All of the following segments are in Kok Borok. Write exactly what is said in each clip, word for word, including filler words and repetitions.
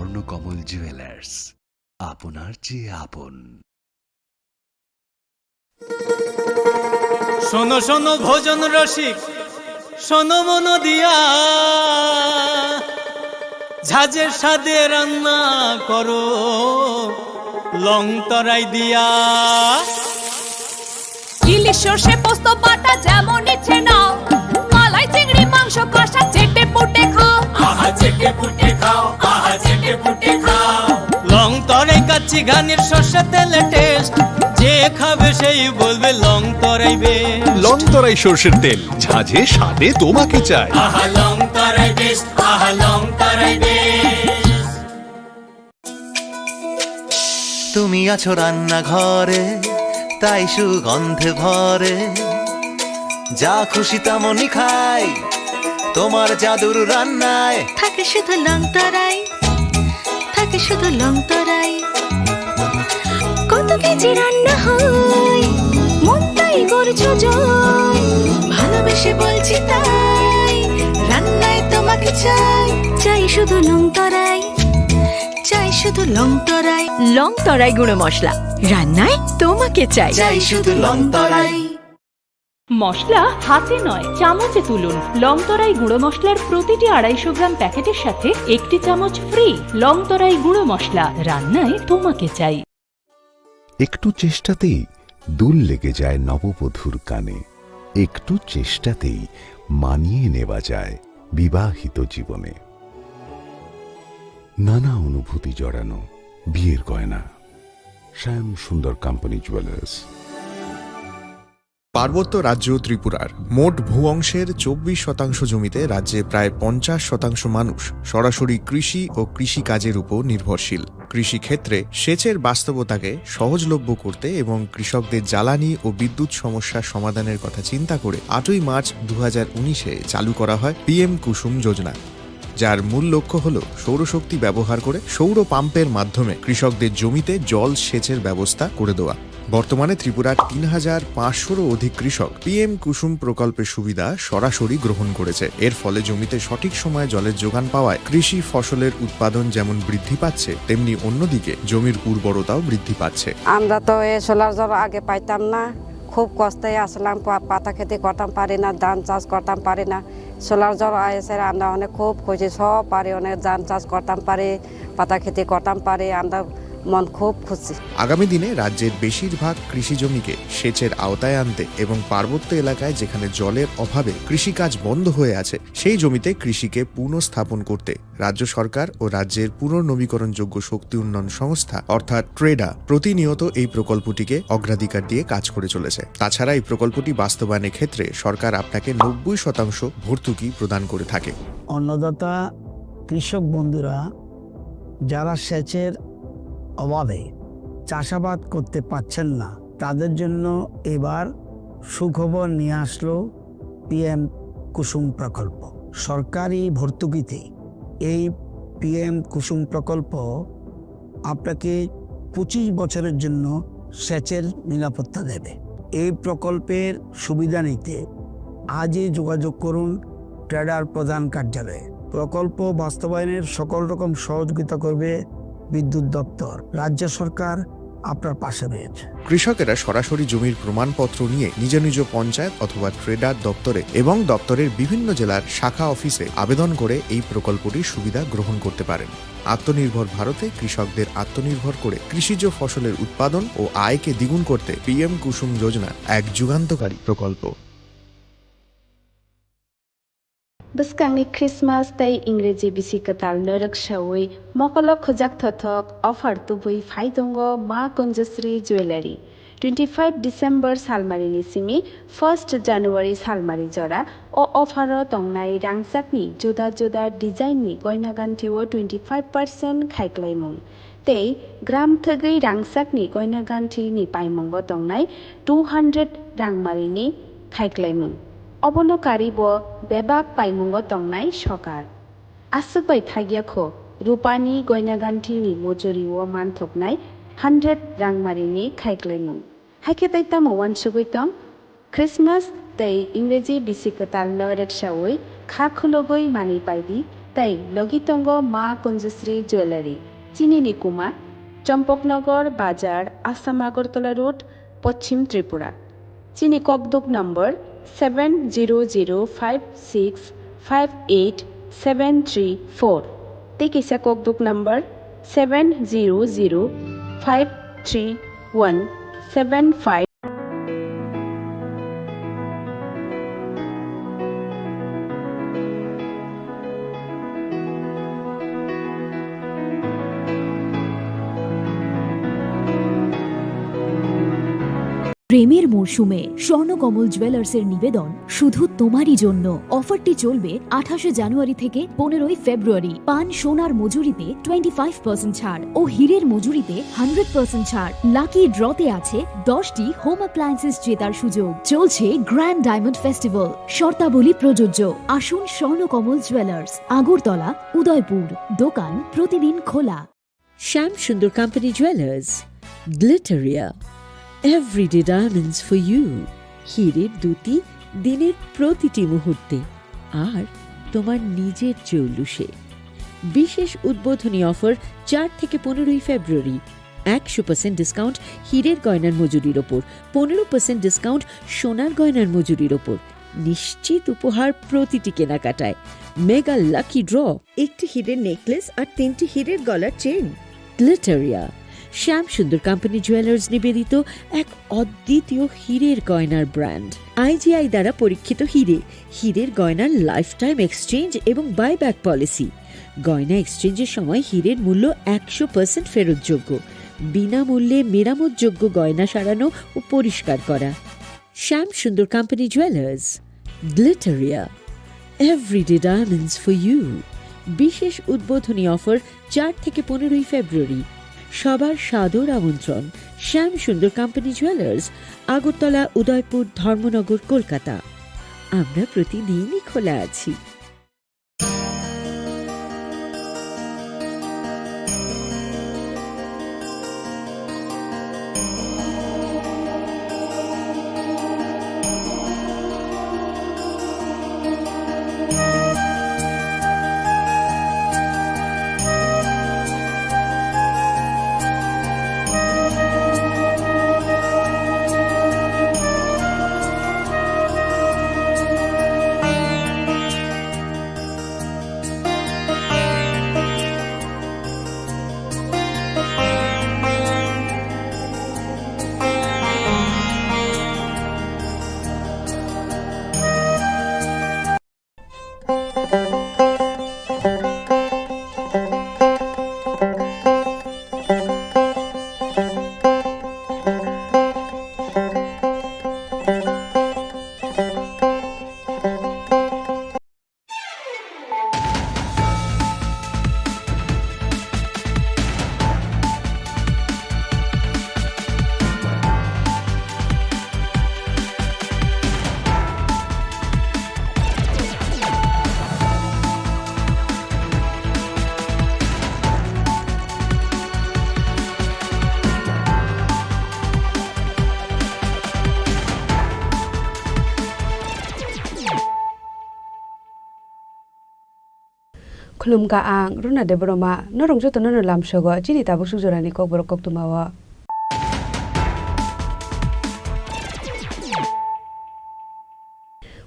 স্বর্ণকমল জুয়েলার্স, আপনার চেয়ে আপন। শোনো শোনো ভোজন রসিক, শোনো মন দিয়া, ঝাঁঝের স্বাদে রান্না করো লং তরাই দিয়া। ইলিশ সর্ষে পোস্ত বাটা যেমন ইচ্ছে নাও, মালাই চিংড়ি মাংস কষা চেটে পুটে খাও। আহা চেটে পুটে খাও, আহা চেটে পুটে খাও। লং তরাই কাচ্চি ঘানির সর্ষে তেলে টেস্ট, যে খাবে সেই বলবে লং তরাই বেস্ট। লং তরাই সর্ষের তেল, ঝাঁঝে স্বাদে তোমাকে চাই। আহা লং তরাই বেস্ট, আহা লং তরাই বেস্ট। তুমি আছো রান্নাঘরে, তাই সুগন্ধে ভরে। যা খুশি তেমনই খাই, তোমার জাদুর রান্নায়। থাকে শুধু লং তরাই, থাকে শুধু লং তরাই। কত কেজি রান্না হয়, মন তাই করছো জয়। ভালোবেসে বলছি তাই, রান্নায় তোমাকে চাই। চাই শুধু লং তরাই, চাই শুধু লং তরাই। লং তরাই গুঁড়ো মশলা, রান্নায় তোমাকে চাই। চাই শুধু লং তরাই। মশলা হাতে নয়, চামচে তুলুন। লং তরাই গুঁড়ো মশলার প্রতিটি আড়াইশো গ্রাম প্যাকেটের সাথে একটি চামচ ফ্রি। লং তরাই গুঁড়ো মশলা, রান্নায় তোমাকে চাই। একটু চেষ্টাতেই দুল লেগে যায় নববধূর কানে, একটু চেষ্টাতেই মানিয়ে নেওয়া যায় বিবাহিত জীবনে। নানা অনুভূতি জড়ানো বিয়ের গয়না। শ্যাম সুন্দর কোম্পানি জুয়েলার্স। পার্বত্য রাজ্য ত্রিপুরার মোট ভূ অংশের চব্বিশ শতাংশ জমিতে রাজ্যে প্রায় পঞ্চাশ শতাংশ মানুষ সরাসরি কৃষি ও কৃষিকাজের উপর নির্ভরশীল। কৃষিক্ষেত্রে সেচের বাস্তবতাকে সহজলভ্য করতে এবং কৃষকদের জ্বালানি ও বিদ্যুৎ সমস্যা সমাধানের কথা চিন্তা করে আটই মার্চ দু হাজার উনিশে চালু করা হয় পিএম কুসুম যোজনা, যার মূল লক্ষ্য হল সৌরশক্তি ব্যবহার করে সৌর পাম্পের মাধ্যমে কৃষকদের জমিতে জল সেচের ব্যবস্থা করে দেওয়া। বর্তমানে ত্রিপুরার তিন হাজার পাঁচশোরও অধিক কৃষক পিএম কুসুম প্রকল্পের সুবিধা সরাসরি গ্রহণ করেছে। এর ফলে জমিতে সঠিক সময়ে জলের যোগান পাওয়ায় কৃষি ফসলের উৎপাদন যেমন বৃদ্ধি পাচ্ছে, তেমনি অন্যদিকে জমির উর্বরতাও বৃদ্ধি পাচ্ছে। আমরা তো এই সোলার জল আগে পাইতাম না, খুব কষ্টে আসলাম, পা-, পাতা খেতে করতাম পারি না, ধান চাষ করতাম পারি না। সোলার জল এসে আমরা অনেক খুব খুশি, সব পারি, অনেক ধান চাষ করতাম পারি, পাতা খেতে করতাম পারি, আমরা মন খুব খুশি। আগামী দিনে রাজ্যের বেশিরভাগ কৃষি জমিকে সেচের আওতায় আনতে এবং পার্বত্য এলাকায় যেখানে জলের অভাবে কৃষিকাজ বন্ধ হয়ে আছে, সেই জমিতে কৃষিকে পুনঃস্থাপন করতে রাজ্য সরকার ও রাজ্যের পুনর্নবীকরণযোগ্য শক্তি উন্নয়ন সংস্থা অর্থাৎ ট্রেডা প্রতিনিয়ত এই প্রকল্পটিকে অগ্রাধিকার দিয়ে কাজ করে চলেছে। তাছাড়া এই প্রকল্পটি বাস্তবায়নের ক্ষেত্রে সরকার আপনাকে নব্বই শতাংশ ভর্তুকি প্রদান করে থাকে। অন্নদাতা কৃষক বন্ধুরা যারা সেচের অভাবে চাষাবাদ করতে পারছেন না, তাদের জন্য এবার সুখবর নিয়ে আসলো পিএম কুসুম প্রকল্প। সরকারি ভর্তুকিতে এই পিএম কুসুম প্রকল্প আপনাকে পঁচিশ বছরের জন্য সেচের নিরাপত্তা দেবে। এই প্রকল্পের সুবিধা নিতে আজই যোগাযোগ করুন ট্রেডার প্রধান কার্যালয়ে। প্রকল্প বাস্তবায়নের সকল রকম সহযোগিতা করবে বিদ্যুৎ দপ্তর। রাজ্য সরকার আপনার পাশে রয়েছে। কৃষকেরা সরাসরি জমির প্রমাণপত্র নিয়ে নিজ নিজ পঞ্চায়েত অথবা ট্রেডার দপ্তরে এবং দপ্তরের বিভিন্ন জেলার শাখা অফিসে আবেদন করে এই প্রকল্পটির সুবিধা গ্রহণ করতে পারেন। আত্মনির্ভর ভারতে কৃষকদের আত্মনির্ভর করে কৃষিজ ফসলের উৎপাদন ও আয়কে দ্বিগুণ করতে পিএম কুসুম যোজনা এক যুগান্তকারী প্রকল্প। Bwskangni Christmas tei Ingreji bisi kwtalno rwksaui mokolo khujak thothok offer tubui phai tongo Ma Kunjasri Jewellery. Twenty five December salmarini simi first January salmari jora o offer o tongnai rangchakni juda juda design ni goina ganthi o twenty five percent khaiklaimung. Tei gram thwgwi rangchakni goina ganthini paimungo tongnai two hundred rangmarini khaiklaimung. Obono karwi bo bebak paimungo tongnai sokar. Aswk bai thagya kho, rupani goina ganthini mojori o manthoknai hundred rangmarini khaiklaimung. Haikhe tei tamo uansugwi tong? Christmas tei Ingreji bisi kwtalno rwksaui kha khulugwi manwi paidi, Tei logi tongo Ma Kunjasri Jewellery. Chini ni kuma Champaknagar Bazar, Assam Agartala Road, Poschim Tripura. Chini kokduk number seven zero zero five six five eight seven three four. Tei kisa kokduk number seven zero zero five three one seven five. প্রেমের মরশুমে স্বর্ণকমল জুয়েলার্সের নিবেদন শুধু তোমারই জন্য। অফারটি চলবে আঠাশে জানুয়ারি থেকে পনেরোই ফেব্রুয়ারি। পান সোনার মজুরিতে টোয়েন্টি ফাইভ পার্সেন্ট ছাড় ও হীরের মজুরিতে হান্ড্রেড পার্সেন্ট ছাড়। লাকি ড্রতে আছে দশটি হোম অ্যাপ্লায়েন্সেস জেতার সুযোগ। চলছে গ্র্যান্ড ডায়মন্ড ফেস্টিভ্যাল, শর্তাবলী প্রযোজ্য। আসুন স্বর্ণকমল জুয়েলার্স, আগরতলা, উদয়পুর। দোকান প্রতিদিন খোলা। Shyam Sundar company jewellers, Glitteria, everyday diamonds for you. হীরের দ্যুতি দিনের প্রতিটি মুহূর্তে, আর তোমার নিজের জৌলুসে। বিশেষ উদ্বোধনী অফার চার থেকে পনেরোই ফেব্রুয়ারি, একশো পার্সেন্ট ডিসকাউন্ট হীরের গয়নার মজুরির ওপর, পনেরো পার্সেন্ট ডিসকাউন্ট সোনার গয়নার মজুরির ওপর। নিশ্চিত উপহার প্রতিটি কেনাকাটায়। মেগা লাকি ড্র, একটি হীরের নেকলেস আর তিনটি হীরের গলার চেইন। গ্লিটারিয়া, শ্যাম সুন্দর কোম্পানি জুয়েলার্স নিবেদিত এক অদ্বিতীয় হীরের গয়নার ব্র্যান্ড। আইজিআই দ্বারা পরীক্ষিত হীরে, হীরের গয়নার লাইফ টাইম এক্সচেঞ্জ এবং বাইব্যাক পলিসি। গয়না এক্সচেঞ্জের সময় হীরের মূল্য একশো পার্সেন্ট ফেরতযোগ্য, বিনামূল্যে মেরামতযোগ্য গয়না সারানো ও পরিষ্কার করা। Shyam Sundar company jewellers, Glitteria, everyday diamonds for you. বিশেষ উদ্বোধনী অফার চার থেকে পনেরোই ফেব্রুয়ারি। সবার সাদর আমন্ত্রণ। শ্যাম সুন্দর কোম্পানি জুয়েলার্স, আগরতলা, উদয়পুর, ধর্মনগর, কলকাতা। আমরা প্রতিদিনই খোলা আছি। Khulumkha ang Runa Debbarma, norok jotono no lamsogo chini tabuk suk jorani kokborok koktwma o.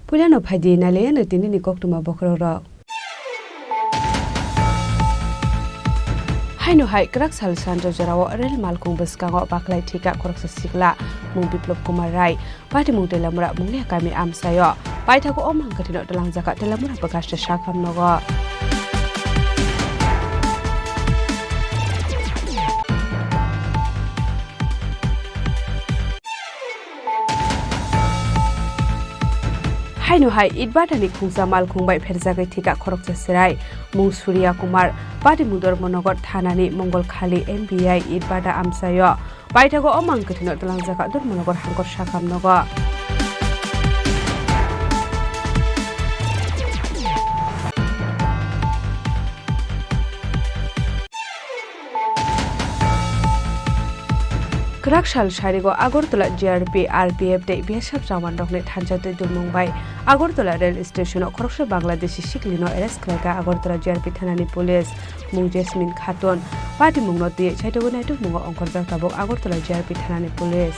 Puilano phaidi nailaiyano tinini koktwma bokhorok rok. Haino hai kwrak sal sanjo jorao rel malkhung bwskango bakhlai thika khoroksa sikla mung Biplop Kumar Rai. Patimung Telamura mungni hakami amsaio. Paithago o mang kwthwino twlangjakha Telamura bwkhaste sakham nogo. Haino hai Itbata ni khungsa malkhung bai pherjagwi thika khoroksa chwrai mung Surya Kumar, Patimung Dharmanagar thanani Mongol khali M B I Itbata amsaio. Paithago o mang kwthwino twlangjakha Dharmanagar hangkor sakham nogo. Raksal sarigo Agartala G R P, R P F tei B S F jawanrokni thansa twi dulmung bai Agartala rail station-o khoroksa Bangladeshi siklino arrest khlaikha Agartala G R P thanani police. Mung Jasmine Khatun. Patimungno twiwi saitugwi naitukmungo ongkhorjak tabuk Agartala G R P thanani police.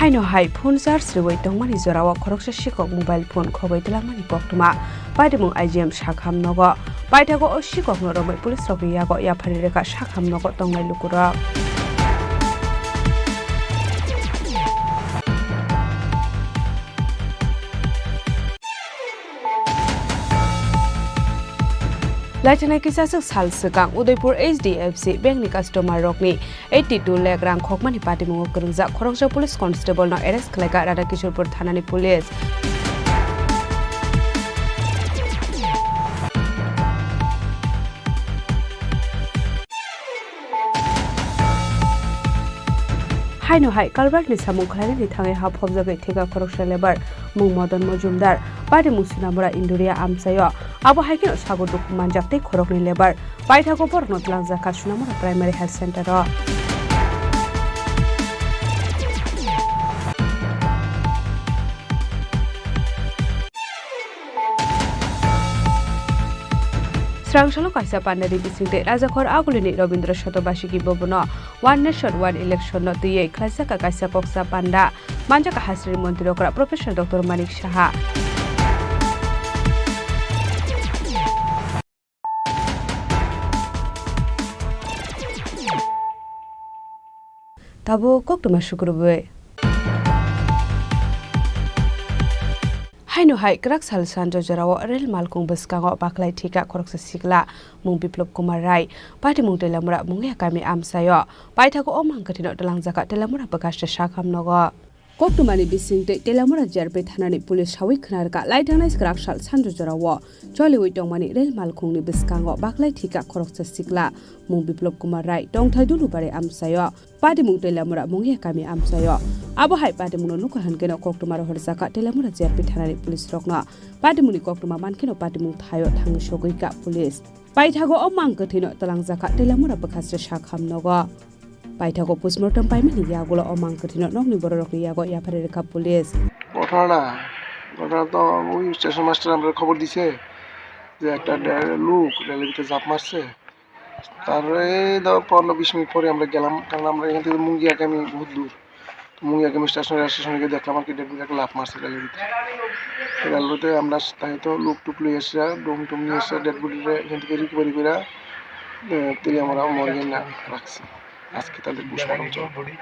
Haino hai phone charge rwui tongmani jorao khoroksa sikok mobile phone khogwi twlangmani koktwma. Patimung I G M Sakham nogo. Paithago o sikokno romwi police rokni yago yaphari rwkha Sakham nogo tongnai lukurok. Laithana kisaswk sal swkang Udaipur H D F C Bank ni customer rokni eighty two lakh rang khokmani patimungo kwrwngjak khoroksa police constable no arrest khlaikha Radhakishorpur thanani police. Haino hai kalbakni samung khlainani thangwi ha phobjagwi theka khoroksa labour mung Madan Majumdar, patimung Sunamura Induria amchaio. Abo hai kheno sago dukhu manjak tei khoroknwi labour. Paithago borokno twlangjakha Sunamura Primary Health Center o. Srangsalo kaisa pandani bisingtwi Rajakhor Agulini Rabindra Shatobashi Bhavan-o One Nation One Election no twiwi khlaijak kaisa koksa panda manjak hasri montri okra Professor Doctor Manik Saha. Tabuk koktwma sukrubwi. Haino hai kwrak sal sanjo jorao rel malkhung bwskango bakhlai thika khoroksa sikla mung Biplop Kumar Rai, patimung Teilamura Mungia kami amchaio. Paithago o mang kwthwino twlangjakha Teilamura bwkhaste Sakham nogo. Koktwmani bisingtwi Teilamura G R P thanani police sawi khna rwkha, lai thangnai kwrak sal sanjo jorao choliwi tongmani rel malkhungni bwskango bakhlai thika khoroksa sikla mung Biplop Kumar Rai, tongthai Dulubari amchaio. Patimung Teilamura Mungia kami amchaio. Abo hai patimungno nukha hwnkhe no koktwma rohorjakha Teilamura G R P thanani police rokno. Patimungni koktwma mankheno patimung thaio thangwi sogwikha police. Paithago o mang kwthwino twlangjakha Teilamura bwkhaste Sakham nogo. Paithago postmortem paimani yagulo o mang kwthwino nokni bororokni yago yaphari rwkha police. ঘটনাটা, ঘটনা তো ওই station master আমরা খবর দিছে যে একটা ডে-, লোক রেলের ভিতরে ঝাঁপ মারছে। তারপরে এই ধর পনেরো বিশ মিনিট পরে আমরা গেলাম, কারণ আমরা এখান থেকে মুঙ্গিয়াগামী বহুত দূর। তো মুঙ্গিয়াগামী স্টেশন, রেল স্টেশনে গিয়ে দেখলাম আর কি ডেড বডি একটা লাফ মারছে রেলের ভিতরে। তো রেলওয়েতে আমরা তাই তো লোক টুক লই এসে, ডোম টোম নিয়ে এসে ডেড বডিটা এখান থেকে রিকভারি করে, এ, তেলে আমরা মর্গে না রাখছি। আজকে তাদের পোস্টমর্টম চলবে।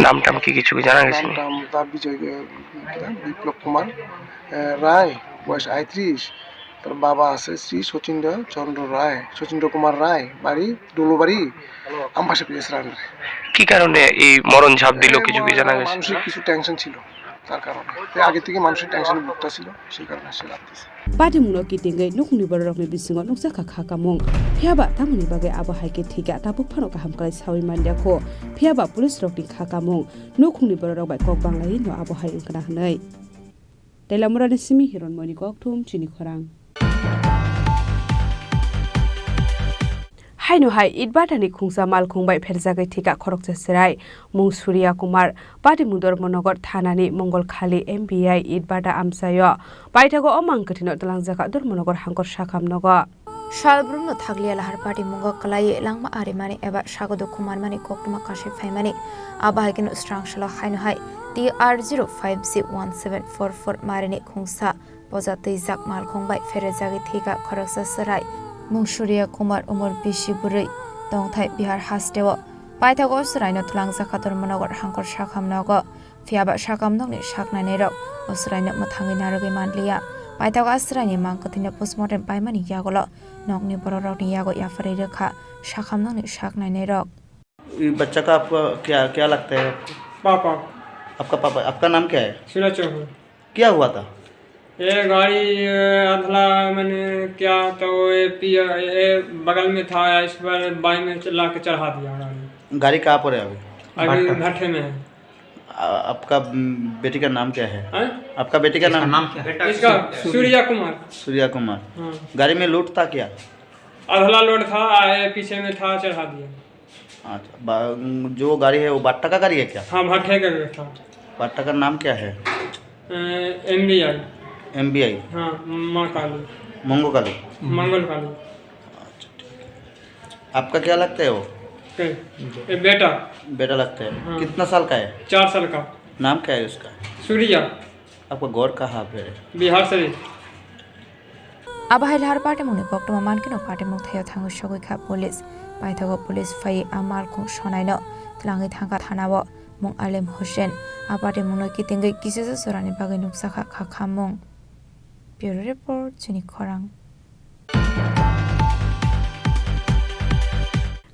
নাম টাম কি কিছু কি জানা গেছে? নাম টাম তার বিজয়, এ, বিপ্লব কুমার, এ, রায়, বয়স আটত্রিশ। তার বাবা আছে শ্রী শচীন্দ্র চন্দ্র রায়, শচীন্দ্র কুমার রায়, বাড়ি ডোলোবাড়ি, আমবাসা পিএস রান্ডারে। কি কারণে এই মরণ ঝাঁপ দিল, এ, কিছু কি জানা গেছে? মানসিক কিছু টেনশন ছিল, তার কারণে। এ আগে থেকে মানসিক টেনশনে ভুগতেছিল, সেই কারণে সে লাভ দিছে। Patimungno kitingwi nukhungni bororokni bisingo nukjakha kha kamung. Phiyaba tamoni bagwi abo hai khe thika tabuk phano kaham kwlai sawi manliya kho. Phiyaba police rokni kha kamung nukhungni bororok bai kok banglaiwi no abo hai wngkha na hwnwi. Teilamurani simi Hironmoini Kokthum chini khorang. Haino hai Itbata ni khungsa malkhung bai pherjagwi thika khoroksa chwrai mung Surya Kumar, patimung Dharmanagar thanani Mongolkhali M B I Itbata amchaio. Paithago o mang kwthwino twlangjakha Dharmanagar hangkor Sakham nogo. Salbrumno thakliya lahar patimungo kwlaiwi langma arimani eba sago dukhu manmani koktwma kasui phaimani. Abo hai kheno srangsalo haino hai T R zero five C one seven four four marini khungsa poja twijak malkhung bai pherejagwi thwikha khoroksa chwrai. Mung Surya Kumar, umor bisi bwrwi, tongthai Bihar hasteo. Paithago chwraino twlangjakha Dharmanagar hangkor Sakham nogo. Phiyaba Sakham nokni sak nainairok o chwraino mwthangwi narwgwi manliya. Paithago a chwraini mang kwthwino postmortem paimani yagulo nokni bororokni yago yapharwi rwkha Sakham nokni sak nainairok. ये बच्चा का आपका क्या, क्या लगता है आपको? पापा। आपका पापा, आपका नाम क्या है? सूरज चौहान। क्या हुआ था? ये गाड़ी, ये अधला मैंने क्या तो ये पिया, ये बगल में था, इस पर बाई में ला के चढ़ा दिया गाड़ी। गाड़ी कहाँ पर है अभी? अभी भट्ठा। भट्ठे में है। आ-, आपका, उम, बेटी का नाम क्या है? हैं? आपका बेटी का इसका नाम नाम क्या है? इसका सूर्या। सूर्या कुमार। सूर्या कुमार। हाँ। गाड़ी में लोड था क्या? अधला लोड था, आए पीछे में था, चढ़ा दिया। अच्छा, बा-, जो गाड़ी है वो बाट्टा का गाड़ी है क्या? हाँ, भट्टे का गाड़ी था। बाट्टा का नाम क्या है? अ, एमबीआई। एमबीआई? हाँ, माँ काली। मंगो काली? मंगल काली। अच्छा, ठीक है। आपका क्या लगता है वो? के? ए, बेटा। बेटा लगता है। हाँ। कितना साल का है? चार साल का। नाम क्या है उसका? Surya. Abo gor kaha bere. Bihar Sharif. Abo hai lahar patimungni koktwma mankhe no patimung thaio thangwi sogwi kha police. Paithago police phaiwi a malkhung sonaino twlangwi thangkha thanao. Mung Alim Hussain. A patimungno kitingwi kisisa jorani bagwi nukjakha kha khammung. Bureau Report, Chini Khorang.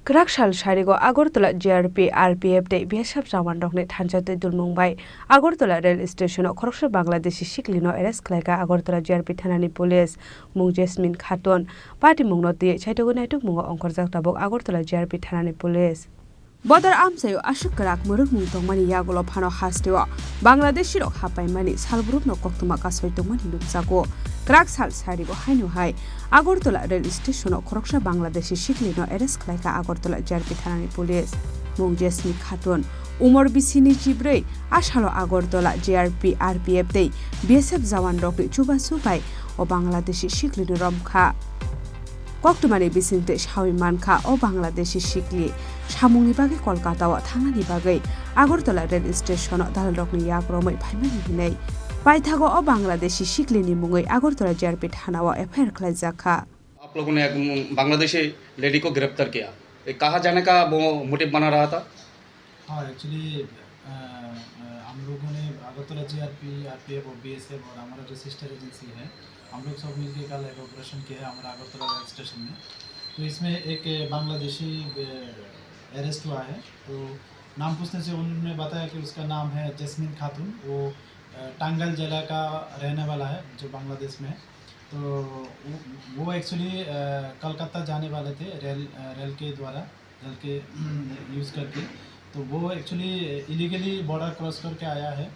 Kwrak sal sarigo Agartala G R P, R P F tei B S F jawanrokni thansa twi dulmung bai Agartala rail station-o khoroksa Bangladeshi siklino arrest khlaikha Agartala G R P thanani police, mung Jasmine Khatun. Patimungno twiwi chaitugwi naitukmungo ongkhorjak tabuk Agartala G R P thanani police. Bodol amchaio aswk kwrak mwrwkmung tongmani yagulo phano hasteo Bangladeshirok hapaimani salbrumno koktwma kasoi tongmani nukjago. Kwrak sal sarigo haino hai Agartala rail station-o khoroksa Bangladeshi siklino arrest khlaikha Agartala G R P thanani police. Mung Jasmine Khatun, umor bisini chibrwi, a salo Agartala G R P, R P F tei B S F jawanrokni chubachu bai o Bangladeshi siklino romkha. Koktwmani bisingtwi sawi mankha, o Bangladeshi sikli samungni bagwi Kolkata-o thangnani bagwi Agartala rail station-o dalalrokni yak romwi phaimani hwnwi. Paithago o Bangladeshi siklini mungwi Agartala G R P thana-o F I R khlaijakha. आप लोगों ने एक बांग्लादेशी लेडी को गिरफ्तार किया, ये कहाँ जाने का वो मोटिव बना रहा था? हाँ, एक्चुअली, अ, अ, हम लोगों ने अगरतला जीआरपी, आरपीएफ और बीएसएफ और हमारा जो सिस्टर एजेंसी है, हम लोग सब मिलके कल एक ऑपरेशन किया है हमारा अगरतला रेल स्टेशन में। तो इसमें एक बांग्लादेशी, अ, अरेस्ट हुआ है। तो नाम पूछने से उन्होंने बताया कि उसका नाम है जैस्मिन खातून। वो, अ, टांगल जिला का रहने वाला है, जो बांग्लादेश में है। तो वो, वो एक्चुअली, अ, कलकत्ता जाने वाले थे रेल, अ, रेल के द्वारा। हल्के यूज़ करके, तो वो एक्चुअली इलीगली बॉर्डर क्रॉस करके आया है।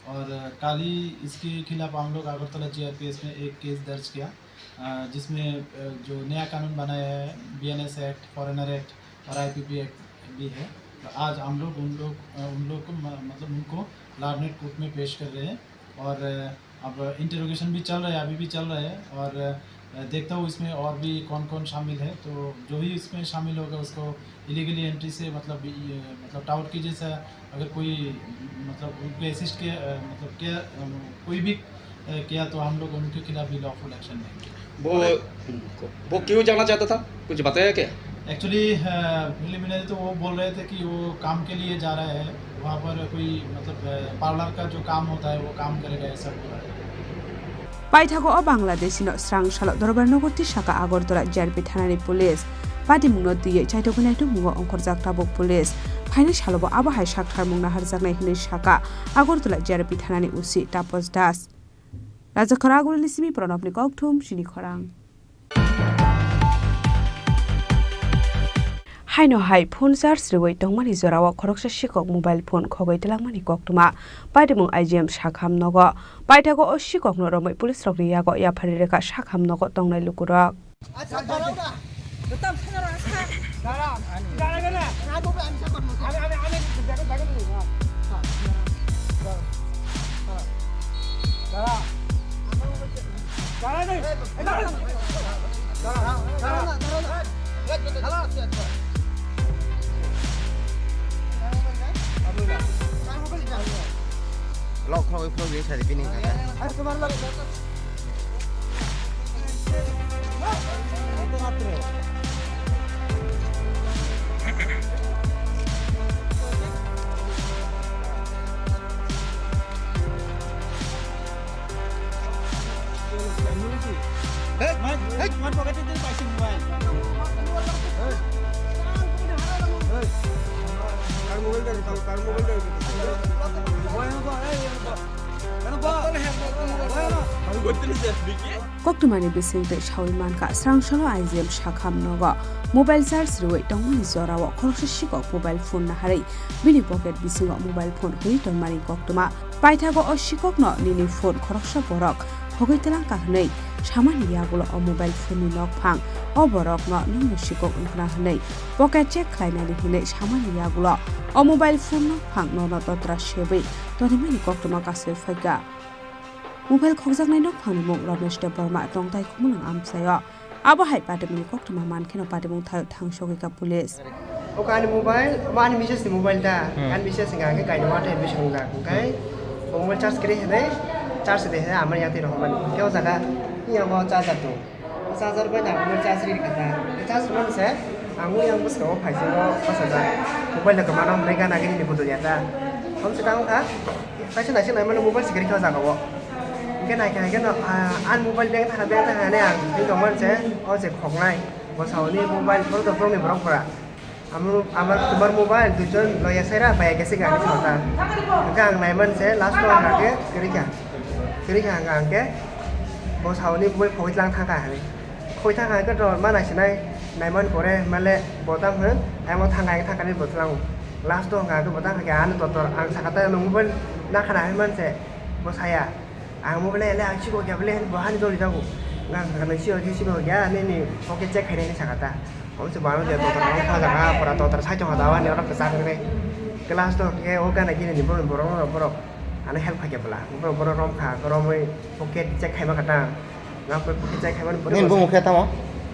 और कल ही इसके खिलाफ हम लोग अगरतला जीआरपीएस में एक केस दर्ज किया, अ, जिसमें, अ, जो नया कानून बनाया है, बीएनएस एक्ट, फॉरेनर एक्ट और आईपीपी एक्ट भी है। तो आज हम लोग उन लोग, अ, उन लोग को म-, मतलब उनको लार्नेड कोर्ट में पेश कर रहे हैं। और, अ, अब इंटरोगेशन भी चल रहा है, अभी भी चल रहा है। और, अ, देखता हूँ इसमें और भी कौन-कौन शामिल है। तो जो भी इसमें शामिल होगा, उसको इलीगली एंट्री से, मतलब, ये, मतलब, टाउट की जैसा अगर कोई, मतलब, उनको असिस्ट किया, अ, मतलब, किया, अ, कोई भी, अ, किया, तो हम लोग उनके खिलाफ भी लॉफुल एक्शन लेंगे। वो, वो क्यों जाना चाहता था, कुछ बताया क्या? एक्चुअली, अ, प्रिलिमिनरी तो वो बोल रहे थे कि वो काम के लिए जा रहा है, वहाँ पर कोई, मतलब, अ, पार्लर का जो काम होता है, वो काम करेगा, ऐसा बोल रहा है। Paithago o Bangladeshi no srang salo Dorbar nogo tisaka Agartala G R P thanani police. Patimungno twiwi chaitugwi naitukmungo ongkhorjak tabuk police. Phainai salobo abo hai saktharmung naharjaknai hwnwi saka Agartala G R P thanani O C Tapos Das. Rajakhor Agulini simi Pranobni kokthum chini khorang. Haino hai phone charge rwui tongmani jorao khoroksa sikok mobile phone khogwi twlangmani koktwma. Patimung I G M Sakham nogo. Paithago o sikokno romwi police rokni yago yaphari rwkha Sakham nogo tongnai lukurok. Lok khogwi khogwi sadi bini kaka. Koktwmani bisingtwi sawi mankha, srangsalo I G M Sakham nogo mobile charge rwui tongmani jorao khoroksa sikok mobile phone naharwi bini pocket bisingo mobile phone hwnwi tongmani koktwma. Paithago o sikokno nini phone khoroksa borok hogwi twlangkha hwnwi samani yagulo o mobile phone ni nokphang o borokno nwngno sikok wngkha hwnwi pocket check khlainani hwnwi samani yagulo o mobile phone nokphang nono totra sebwi tonimani koktwma kasui phaikha. Mobile khokjaknai nokphangni mung Ramesh Debbarma tongthai Khumulwng amchaio. Abo hai patimungni koktwma mankheno patimung tha-, thangsogwi ka police. Oka ani mobile, omo ani misses ni mobile da. Hmm. Ani misses ni hwnkhe kainwi water admission wngjak. Hwnkhe bo mobile charge kwrwi hinwi charge de hinwi amari yatwi rohormani. Hwnkhe o jaga yango charger tongo. Charger bai nang mobile charge ri kha ta. Charge rwmani se ang yang bwskango phaising o bwsajak. Mobile da kwmano hwnwi gana gini ni budul ya ta. Hom se tang kha. Kaisa naising naimano mobile se kwrwi kha o jaga o. Hwnkhe naikha hwnkhe no, ah, ani mobile bag thangkha, bag thangkha hinwi ang twi tongmani se o se khoknai. Bo sauni mobile phone to borokni borok pura. Amo, amar, tumar mobile duijon loya sera baya gese gari chota. Hwnkhe ang naiman se last o ang khe kwrwi kha. Kwrwi kha hwnkhe ang khe bo sauni mobile phogwi tlang thangkha hinwi. Khoi thangkha hwnkhe to ma naisinai naiman pore male bo tamo hwn ayang thangkha hwnkhe thangkha ni bo tlango. Last o hwnkha hwnkhe bo tangkha khe ano totor ang sakha ta mobile nakhana hinwi man se bo saya. Ang mobile ele ang siko kya bele bo hani joli jago. Ngang nang siko kya siko kya nini pocket check khainai hinwi sakha ta. Om se bang je totor ang kha jaga pura totor sai chong da wani oro kwchak ngai. Class to ke o gana gini ni borok borok borok ano help kha kya bela. Borok borok rom kha romoi pocket check khaima kha ta. Nang pocket check khaima ni borok. Nini bumung khe tamo?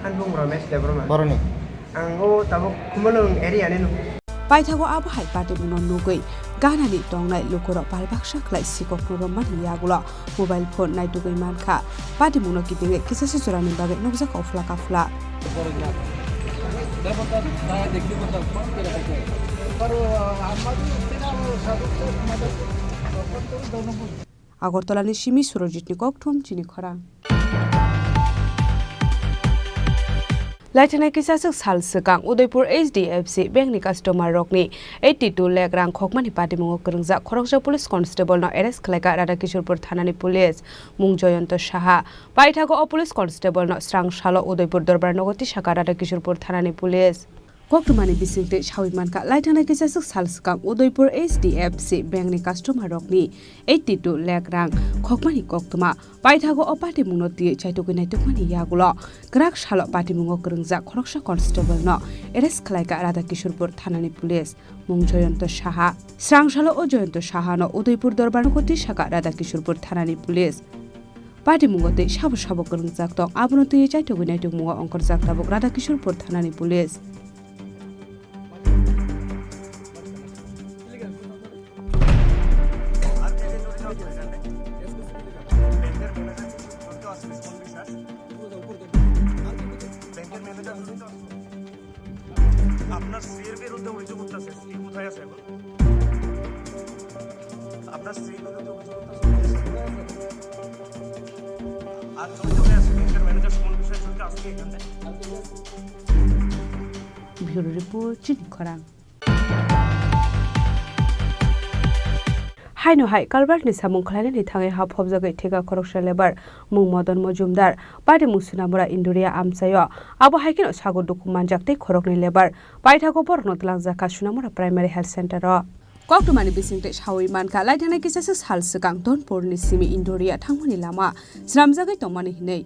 An bumung Ramesh Debbarma. Boroni. Ang o tabuk Khumulwng area ni nuk. Paithago abo hai patimungno nugwi ganani tongnai lukurok pal baksa khlai sikokno romani yagulo mobile phone naitugwi mankha. Patimungno kibingwi kisasa jorani bagwi nukjak ofla kafla. Agartala ni simi Surojit ni kokthum chini khorang. Laithanai kisaswk sal swkang Udaipur H D F C bank ni customer rokni eighty two lakh rang khokmani patimungo kwrwngjak khoroksa police constable no arrest khlaikha Radha Kishorpur thanani police, mung Jayanta Saha. Paithago o police constable no srang salo Udaipur dorbar nogo tisakha Radha Kishorpur thanani police. Koktwmani bisingtwi sawi mankha, laithanai kisaswk sal swkang Udaipur H D F C bank ni customer rokni eighty two lakh rang khokmani koktwma. Paithago o patimungno twiwi chaitugwi naitukmani yagulo kwrak salo patimungo kwrwngjak khoroksa constable no arrest khlaikha Radha Kishorpur thanani police, mung Jayanta Saha. Srang salo o Jayanta Saha no Udaipur dorbar nogo tisakha Radha Kishorpur thanani police. Patimungo tei sabo sabo kwrwngjak tong, abono twiwi chaitugwi naitukmungo ongkhorjak tabuk Radha Kishorpur thanani police. আপনার স্ত্রীর বিরুদ্ধে অভিযোগ উঠতেছে, স্ত্রী কোথায় আছে এখন? আপনার স্ত্রীর বিরুদ্ধে অভিযোগ উঠতেছে, কোথায় আছে? আর জড়িত কে আছে? ব্যাংকের ম্যানেজার সুমন বিশ্বাস জড়িত আছে কি এখানে? Bureau report, Chini Khorang. Haino hai culvert ni samung khlainani thangwi ha phobjagwi theka khoroksa lebar mung Modon Mojumdar, patimung Sunamura Induria amchaio. Abo hai kheno sago dukhu manjak tei khoroknwi lebar paithago borokno twlangjakha Sunamura Primary Health Center o. Koktwmani bisingtwi sawi mankha, laithanai kisasa sal swkang Donpurni simi Induria thangmani lama swnamjagwi tongmani hinwi.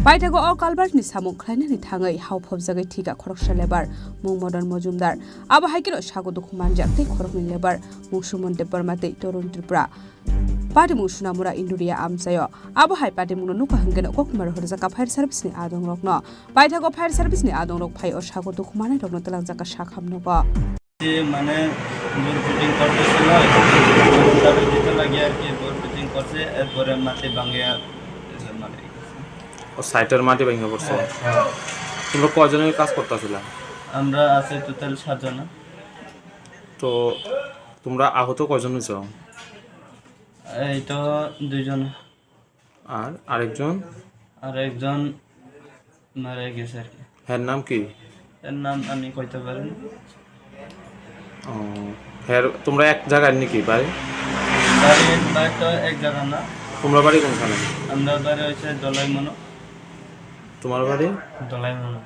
Paithago o culvert ni samung khlainani thangwi hao phobjagwi thika khoroksa lebar mung Modon Mojumdar. Abo hai kheno sago dukhu manjak tei khoroknwi lebar mung Suman Debbarma tei Torun Tripura. Patimung Sunamura Induria amchaio. Abo hai patimungno nukha hwnkhe no kokmaro horjaka fire service ni adong rokno. Paithago fire service ni adong rok phai o sago dukhu manai rokno twlangjaka sakham nogo. যে মানে bore fitting করতেছিল, তাদের দিতে লাগে আর কি, bore fitting করছে, এরপরে মাটি ভাঙিয়া এসে মারা গেছে। ও, সাইটের মাটি ভেঙে পড়ছে। হ্যাঁ, হ্যাঁ। তোমরা কয়জনের কাজ করতেছিলা? আমরা আছি টোটাল সাতজন। তো তোমরা আহত কয়জন হয়েছো? এই তো দুইজন। আর আরেকজন? আর একজন মারা গেছে আর কি। হ্যার নাম কি? এর নাম আমি কইতে পারি না। ও, হ্যার, তোমরা এক জায়গার নাকি বাড়ি? বাড়ি, বাড়ি তো এক জায়গা না। তোমরা বাড়ি কোনখানে? আমরা বাড়ি হচ্ছে দোলাইমনো। তোমার বাড়ি? দোলাইমনো।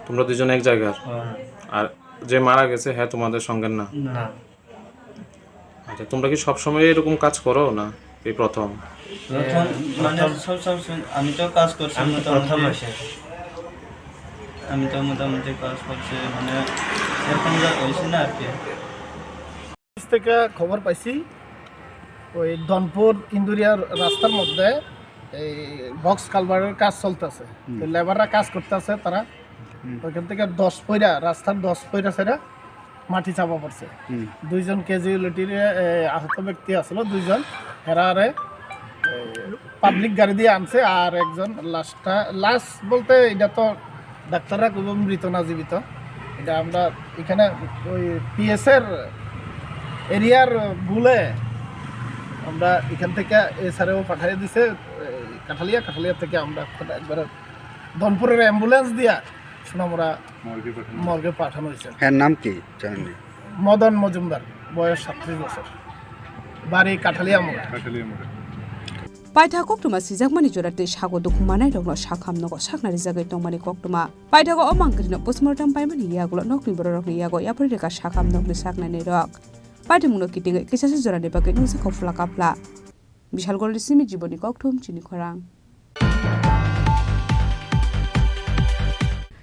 তোমরা দুজন এক জায়গার? হ্যাঁ। আর যে মারা গেছে, হ্যাঁ, তোমাদের সঙ্গের না? না। আচ্ছা, তোমরা কি সবসময় এরকম কাজ করো, না এই প্রথম? প্রথম, মানে, প্রথম। সব, সব, সব, আমি তো কাজ করছি আমি তো মোটামুটি। প্রথম আসি। আমি তো মোটামুটি কাজ করছি, মানে, এরকম যা হয়েছে না আর কি। থেকে খবর পাইছি, ওই ধনপুর ইন্দুরিয়ার রাস্তার মধ্যে এই বক্স কালভার্টের কাজ চলতেছে। হুম। তো লেবাররা কাজ করতেছে তারা। হুম। ওইখান থেকে দশ পয়রা, রাস্তার দশ পয়রা ছেড়ে মাটি চাপা পড়ছে। হুম। দুইজন ক্যাজুয়ালিটির, এ, আহত ব্যক্তি আসলো, দুইজন। হেরারে, এ, পাবলিক গাড়ি দিয়ে আনছে, আর একজন লাশটা, লাশ বলতে এটা তো ডাক্তাররা কইব মৃত না জীবিত, এটা আমরা এখানে ওই পিএস এর এরিয়ার ভুলে আমরা এখান থেকে এসআরও পাঠিয়ে দিছে, এই কাঠালিয়া, কাঠালিয়া থেকে আমরা একবারে ধনপুরের অ্যাম্বুলেন্স দিয়া সোনামুড়া মর্গে পাঠানো। মর্গে পাঠানো হয়েছে। হ্যাঁ, নাম কি জানেননি? মদন মজুমদার, বয়স সাতত্রিশ বছর, বাড়ি কাঠালিয়া মোড়া। কাঠালিয়া মোড়া। Paitha koktwma sijakmani jora tei sago dukhu manairokno sakham nogo sakna rijagwi tongmani koktwma. Paithago o mangkrino postmortem paimani yagulo nokni bororokni yago yapri rwkha sakham nokni saknainirok. Paithimungno kitingwi kisasa jorani bagwi nukjakha phla kaphla. Bishalgorni simi Jiboni Kokthum chini khorang.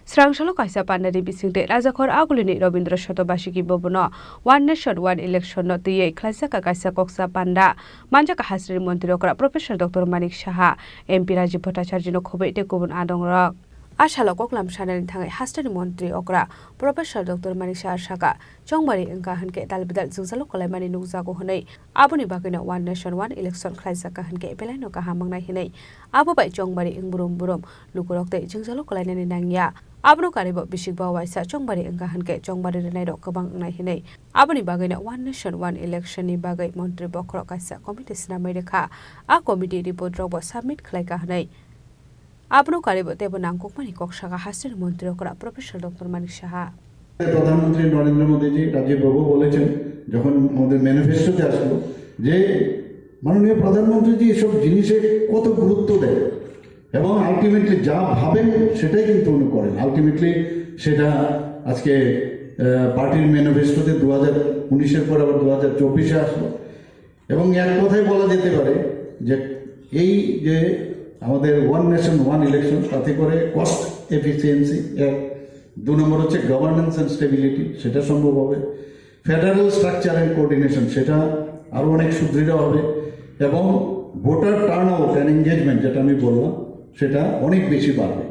Srangsalo kaisa pandani bisingtwi Rajakhor Agulini Robindra Shotobashiki Bhabono One Nation One Election no twiwi khlaijak kaisa koksa panda. Manjak Hasri Montri Okra Professor Doctor Manik Saha, M P Rajiv Bhattacharjee no khobwi tei kubun adongrok. A salo koklam sanani thangwi hasteni Montri Okra Professor Doctor Manik Saha saka, Chongbari wngkha hwnkhe dalbidal jwngjalo kwlaimani nukjago hwnwi. Aboni bagwino One Nation One Election khlaijakha hwnkhe belaino kaham wngnai hwnwi. Abo bai Chongbari wng brum brum lukurok tei jwngjalo kwlainani nangya. Abono karwibo bisikba waisa Chongbari wngkha hwnkhe Chongbari rwnairok kwbang wngnai hwnwi. Aboni bagwino One Nation One Election ni bagwi montri bokhorok kaisa committee swnamwi rwkha. A committee report rokbo submit khlaikha hwnwi. Abono karwibo teibo nangkukmani kok sakha hasteni montri okra Professor Doctor Manik Saha. প্রধানমন্ত্রী নরেন্দ্র মোদীজি, রাজীব বাবু বলেছেন, যখন আমাদের ম্যানিফেস্টোতে আসলো, যে মাননীয় প্রধানমন্ত্রীজি এসব জিনিসে কত গুরুত্ব দেন এবং আলটিমেটলি যা ভাবেন সেটাই কিন্তু উনি করেন। আলটিমেটলি সেটা আজকে, আহ, পার্টির ম্যানিফেস্টোতে দু হাজার উনিশের পর আবার দু হাজার চব্বিশে আসলো। এবং এক কথায় বলা যেতে পারে যে এই যে আমাদের ওয়ান নেশন ওয়ান ইলেকশন, তাতে করে কস্ট এফিসিয়েন্সি এক, দু নম্বর হচ্ছে গভর্নেন্স অ্যান্ড স্টেবিলিটি, সেটা সম্ভব হবে। ফেডারেল স্ট্রাকচার অ্যান্ড কোঅর্ডিনেশন, সেটা আরও অনেক সুদৃঢ় হবে। এবং voter turn out and engagement, যেটা আমি বললাম, সেটা অনেক বেশি বাড়বে।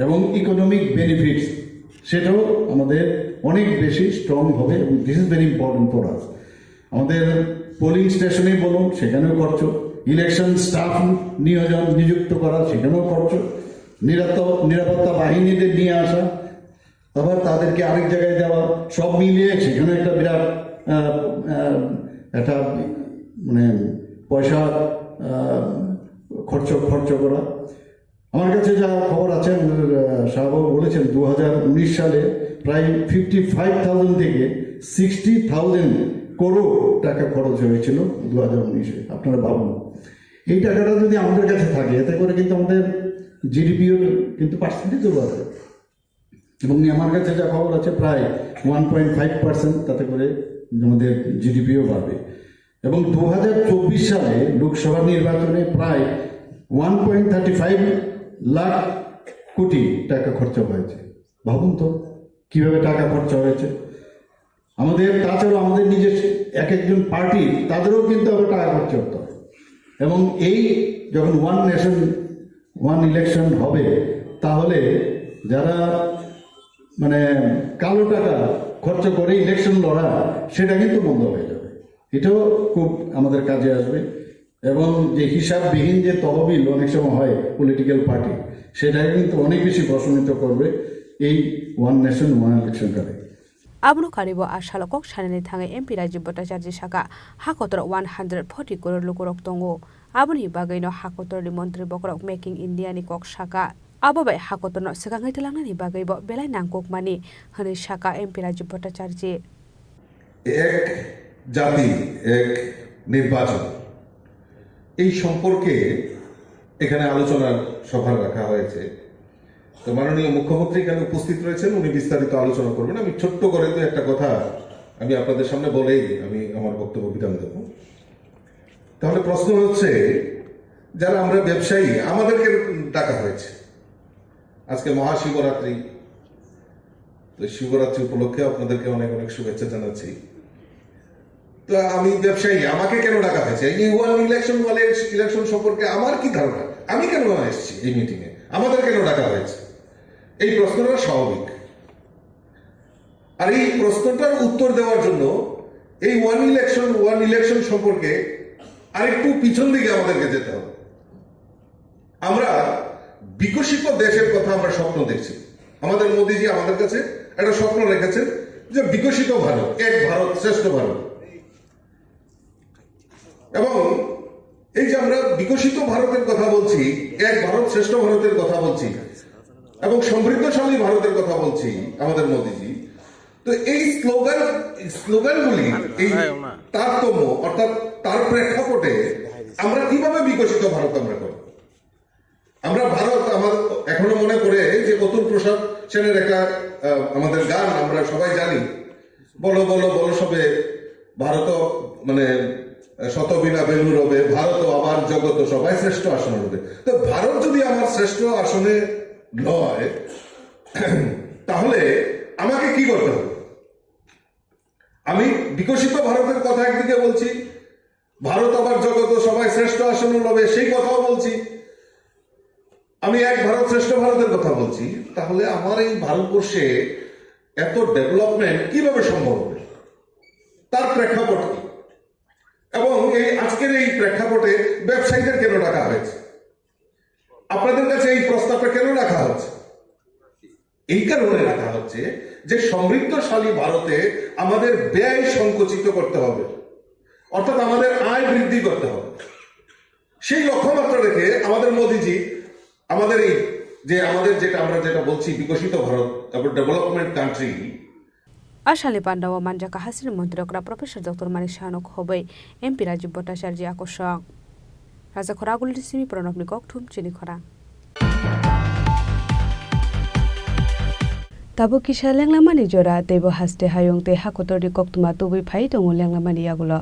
এবং ইকোনমিক বেনিফিটস, সেটাও আমাদের অনেক বেশি স্ট্রং হবে। এবং this is very important for us. আমাদের পোলিং স্টেশনে বলুন, সেখানেও খরচ, ইলেকশন স্টাফ নিয়োজন, নিযুক্ত করা, সেখানেও খরচ, নিরাপত্তা, নিরাপত্তা বাহিনীদের নিয়ে আসা, আবার তাদেরকে আরেক জায়গায় দেওয়া, সব মিলিয়ে সেখানে একটা বিরাট, আহ, আহ, একটা, মানে, পয়সা, আহ, খরচ, খরচ করা। আমার কাছে যা খবর আছে, আমাদের, আহ, শাহবাবু বলেছেন, দু হাজার উনিশ সালে প্রায় ফিফটি ফাইভ থাউজেন্ড থেকে সিক্সটি থাউজেন্ড করোড় টাকা খরচ হয়েছিল দু হাজার উনিশে। আপনারা ভাবুন, এই টাকাটা যদি আমাদের কাছে থাকে, এতে করে কিন্তু আমাদের জিডিপিও কিন্তু পার্সেন্টেজও বাড়বে। এবং আমার কাছে যা খবর আছে, প্রায় ওয়ান পয়েন্ট ফাইভ পার্সেন্ট তাতে করে আমাদের জিডিপিও বাড়বে। এবং দু হাজার চব্বিশ সালে লোকসভা নির্বাচনে প্রায় one point thirty five lakh কোটি টাকা খরচা হয়েছে। ভাবুন তো, কিভাবে টাকা খরচা হয়েছে। আমাদের, তাছাড়া আমাদের নিজের এক একজন পার্টি, তাদেরও কিন্তু আবার টাকা খরচা করতে হয়। এবং এই যখন ওয়ান নেশন ওয়ান ইলেকশন হবে, তাহলে যারা, মানে, কালো টাকা খরচা করে ইলেকশন লড়া, সেটা কিন্তু বন্ধ হয়ে যাবে। এটাও খুব আমাদের কাজে আসবে। এবং যে হিসাববিহীন যে তহবিল অনেক সময় হয় পলিটিক্যাল পার্টি, সেটাকে কিন্তু অনেক বেশি প্রশমিত করবে এই ওয়ান নেশন ওয়ান ইলেকশন কালে। Abono karwibo a salo kok sanani thangwi M P Rajiv Bhattacharjee saka, ha kotor one hundred forty crore lukurok tongo. Aboni bagwino ha kotorni montri bokhorok Making India ni kok saka. Abo bai ha kotorno swkangwi twlangnani bagwibo belai nangkukmani, hwnwi saka M P Rajiv Bhattacharjee. এক জাতি, এক নির্বাচন, এই সম্পর্কে এখানে আলোচনার সভা রাখা হয়েছে। তো মাননীয় মুখ্যমন্ত্রী এখানে উপস্থিত রয়েছেন, উনি বিস্তারিত আলোচনা করবেন। আমি ছোট্ট করে দু একটা কথা আমি আপনাদের সামনে বলেই আমি আমার বক্তব্য বিরাম দেব। তাহলে প্রশ্ন হচ্ছে, যারা আমরা ব্যবসায়ী, আমাদেরকে ডাকা হয়েছে। আজকে মহাশিবরাত্রি, তো শিবরাত্রি উপলক্ষে আপনাদেরকে অনেক অনেক শুভেচ্ছা জানাচ্ছি। তো আমি ব্যবসায়ী, আমাকে কেন ডাকা হয়েছে? এই ওয়ান ইলেকশন, ওয়ান ইলেকশন সম্পর্কে আমার কি ধারণা? আমি কেন এসেছি এই মিটিং এ? আমাদের কেন ডাকা হয়েছে? এই প্রশ্নটা স্বাভাবিক। আর এই প্রশ্নটার উত্তর দেওয়ার জন্য এই ওয়ান ইলেকশন, ওয়ান ইলেকশন সম্পর্কে আরেকটু পিছন দিকে আমাদেরকে যেতে হবে। আমরা বিকশিত দেশের কথা আমরা স্বপ্ন দেখছি। আমাদের মোদিজি আমাদের কাছে একটা স্বপ্ন রেখেছেন যে বিকশিত ভারত, এক ভারত, শ্রেষ্ঠ ভারত। এবং এই যে আমরা বিকশিত ভারতের কথা বলছি, এক ভারত শ্রেষ্ঠ ভারতের কথা বলছি, এবং সমৃদ্ধশালী ভারতের কথা বলছি আমাদের মোদিজি, তো এই স্লোগান, স্লোগানগুলি, এই তারতম্য, অর্থাৎ তার প্রেক্ষাপটে আমরা কিভাবে বিকশিত ভারত আমরা করব? আমরা ভারত, আমার এখনো মনে পড়ে যে অতুল প্রসাদ সেনের একটা, আহ, আমাদের গান আমরা সবাই জানি, "বলো বলো বলো সবে ভারত, মানে, শত বীণা বেণু রবে, ভারত আবার জগত সবাই শ্রেষ্ঠ আসনে রবে।" তো ভারত যদি আমার শ্রেষ্ঠ আসনে নয়, তাহলে আমাকে কি করতে হবে? আমি বিকশিত ভারতের কথা একদিকে বলছি, ভারত আবার জগত সবাই শ্রেষ্ঠ আসনে রবে, সেই কথাও বলছি। আমি এক ভারত শ্রেষ্ঠ ভারতের কথা বলছি, তাহলে আমার এই ভারতবর্ষে এত ডেভেলপমেন্ট কিভাবে সম্ভব হবে? তার প্রেক্ষাপট কি? এবং এই আজকের এই প্রেক্ষাপটে ব্যবসায়ীদের কেন ডাকা হয়েছে? আপনাদের কাছে এই প্রস্তাবটা কেন রাখা হচ্ছে? এই কারণে রাখা হচ্ছে যে সমৃদ্ধশালী ভারতে আমাদের ব্যয় সংকুচিত করতে হবে, অর্থাৎ আমাদের আয় বৃদ্ধি করতে হবে। সেই লক্ষ্যমাত্রা রেখে আমাদের মোদিজি, আমাদের এই যে, আমাদের যেটা, আমরা যেটা বলছি বিকশিত ভারত, তারপর development country, A salni pandao manjakha hasini montri okra Professor Doctor Manik Saha no khobwi M P Rajiv Bhattacharya a kosong. Rajakhor agulni simi Pranabni kokthum chini khorang. Tabuk kisa lenglamani jora, teibo haste hayung tei hakotorni koktwma tubui phai tongo lenglamani yagulo.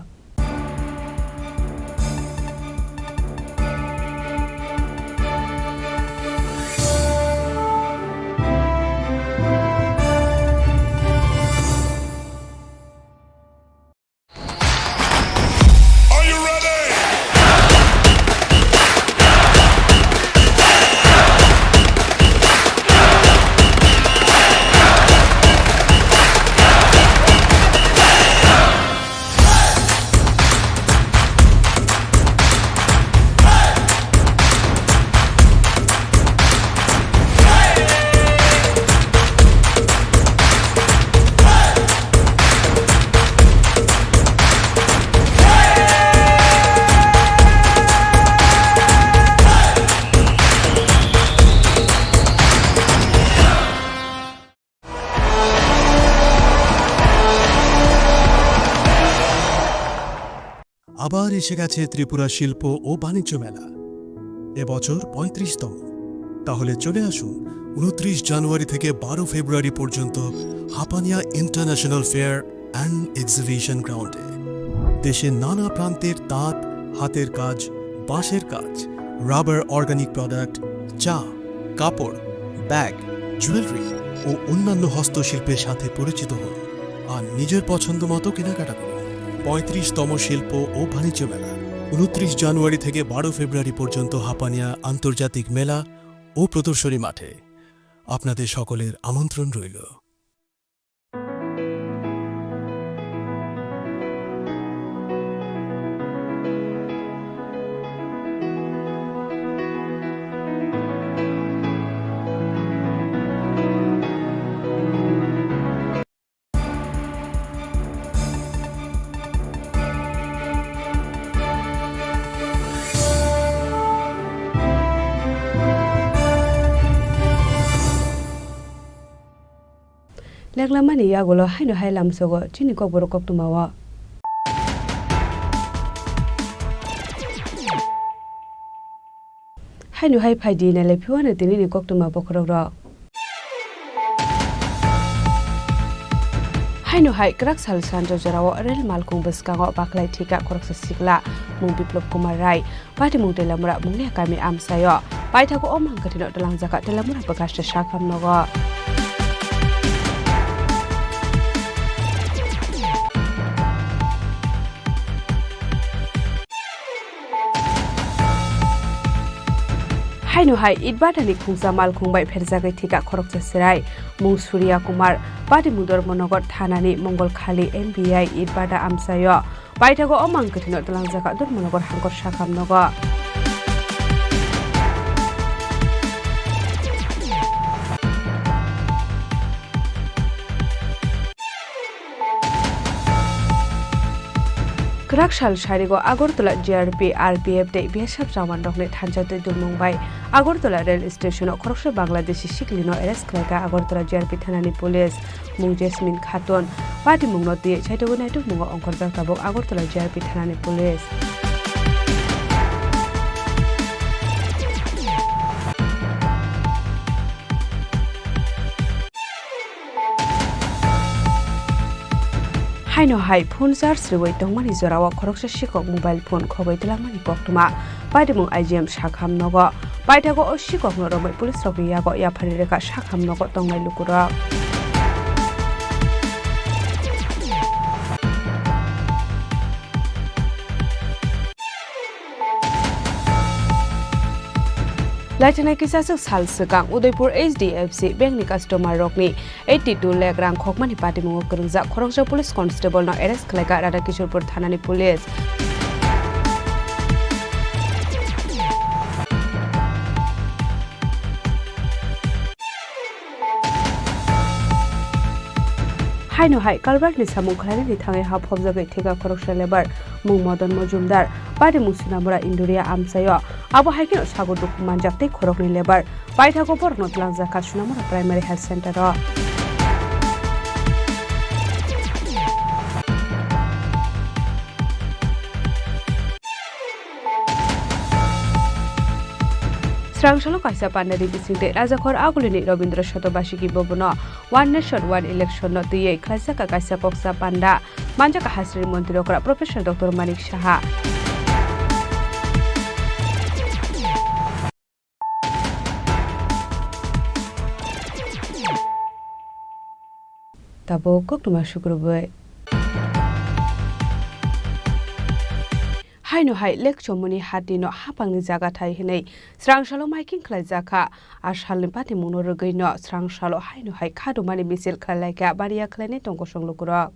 আবার এসে গেছে ত্রিপুরা শিল্প ও বাণিজ্য মেলা, এবছর পঁয়ত্রিশতম। তাহলে চলে আসুন ঊনত্রিশ জানুয়ারি থেকে বারো ফেব্রুয়ারি পর্যন্ত Hapania international fair and exhibition গ্রাউন্ডে। দেশের নানা প্রান্তের তাঁত, হাতের কাজ, বাঁশের কাজ, রাবার, অর্গানিক প্রোডাক্ট, চা, কাপড়, ব্যাগ, জুয়েলারি ও অন্যান্য হস্তশিল্পের সাথে পরিচিত হন আর নিজের পছন্দ মতো কেনাকাটা করুন। পঁয়ত্রিশতম শিল্প ও বাণিজ্য মেলা, ঊনত্রিশ জানুয়ারি থেকে বারো ফেব্রুয়ারি পর্যন্ত হাপানিয়া আন্তর্জাতিক মেলা ও প্রদর্শনী মাঠে। আপনাদের সকলের আমন্ত্রণ রইল। Leklamani yagulo haino hai lamsogo chini kokborok koktwmao. Haino hai phai di, nailai phiya no tini ni koktwma bokhorok rok. Haino hai kwrak sal sanjo jorao rel malkhung bwskango bakhlai thika khoroksa sikla mung Biplop Kumar Rai, patimung Telamura mungni kami amchaio. Paithago o mang kwthwino twlangjakha Telamura bwkhaste sakham nogo. Haino hai Itbata ni khungsa malkhung bai pherjagwi thika khoroksa chwrai mung Surya Kumar, patimung Dharmanagar thanani Mongol khali M B I Itbata amchaio. Paithago o mang kwthwino twlangjakha Dharmanagar hangkor sakham nogo. Kwrak sal sarigo Agartala G R P, R P F tei B S F jawan rokni thansa twi dulmung bai Agartala rail station o khoroksa Bangladeshi siklino arrest khlaikha Agartala G R P thanani police. Mung Jasmine Khatun. Patimungno twiwi saitugwi naitukmungo ongkhorjak tabuk Agartala G R P thanani police. Haino hai phone charge rwui tongmani jorao khoroksa sikhok mobile phone khogwi twlangmani koktwma. Patimung I G M sakham nogo. Paithago o sikhokno romwi police rokni yago yaphari rwkha sakham nogo tongnai lukurok. Laithana kisaswk sal swkang Udaipur H D F C Bank ni customer rokni eighty two lakh rang khokmani patimungo kwrwngjak khoroksa police constable no arrest khlaikha Radhakishorpur thanani police. Haino hai kalbak ni samung khlainani thangwi ha phobjagwi theka khoroksa lebar mung Madan Majumdar, patimung Sunamura Induria amchaio. Abo hai kheno sago dukhu manjak tei khoroknwi lebar. Paithago borokno twlangjakha Sunamura Primary Health Center o. Srangsalo kaisa panda ri bising tei Rajakhor Agulini Robindra Shotobashiki bobono One Nation One Election no twiwi khlaijak kaisa koksa panda manjak Hasri Montri okra Professor Doctor Manik Saha. Tabuk koktwma sukrubwi. Haino hai lekchomani hatino hapangni jaga thai hwnwi srangsalo maiking khlaijakha. A salni patimungno rwgwino srangsalo haino hai khadumani misil khlailaikha baniya khlainai tong kosong lukurok.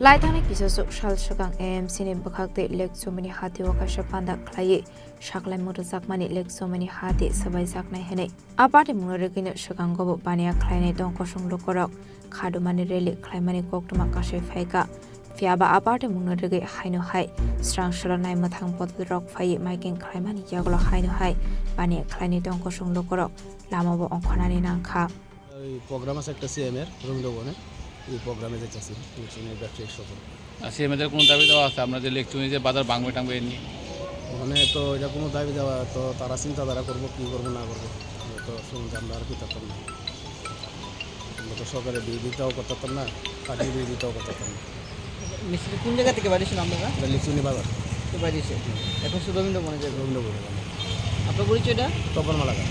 Laithangni kisaswk sal swkang A M C ni bwkhak tei lekchomani hatio kaisa panda khlaiwi saklaimung rwjakmani lekchomani hati swbaijaknai hwnwi. A patimungno rwgwino swkango bo baniya khlainai tong kosong lukurok khadumani rally khlaimani koktwma kasui phaikha. Phiyaba a patimungno rwgwi haino hai srangsalo naimwthang bodolrok phaiwi maiking khlaimani yagulo haino hai baniya khlainai tong kosong lukurok lamao ongkhornani nangkha. এই প্রোগ্রাম আছে একটা সিএম এর, রবীন্দ্র ভবনে। এই প্রোগ্রামে যাইতেছি, ইলেকশনের ব্যবসায়িক সফর। আর সিএম এদের কোনো দাবি দাওয়া আছে, আমরা যে ইলেকশনে যে বাজার ভাঙবে টাঙবে এমনি? ওখানে তো এটা কোনো দাবি দাওয়া, তো তারা চিন্তাধারা করবো, কি করবো না করবো, এটা তো সম্বন্ধে আমরা আর কি করতাম না। আমরা তো সরকারের বিরোধিতাও করতাম না, পার্টির বিরোধিতাও করতাম না। মিছিল কোন জায়গা থেকে বাড়িয়েছেন আপনারা? এটা লিচুনি বাজার। তো বাড়িয়েছে। এখন শুধু রবীন্দ্র ভবনে যাবে। রবীন্দ্র ভবনে যাবে। আপনার পরিচয়টা? তপন Malakar.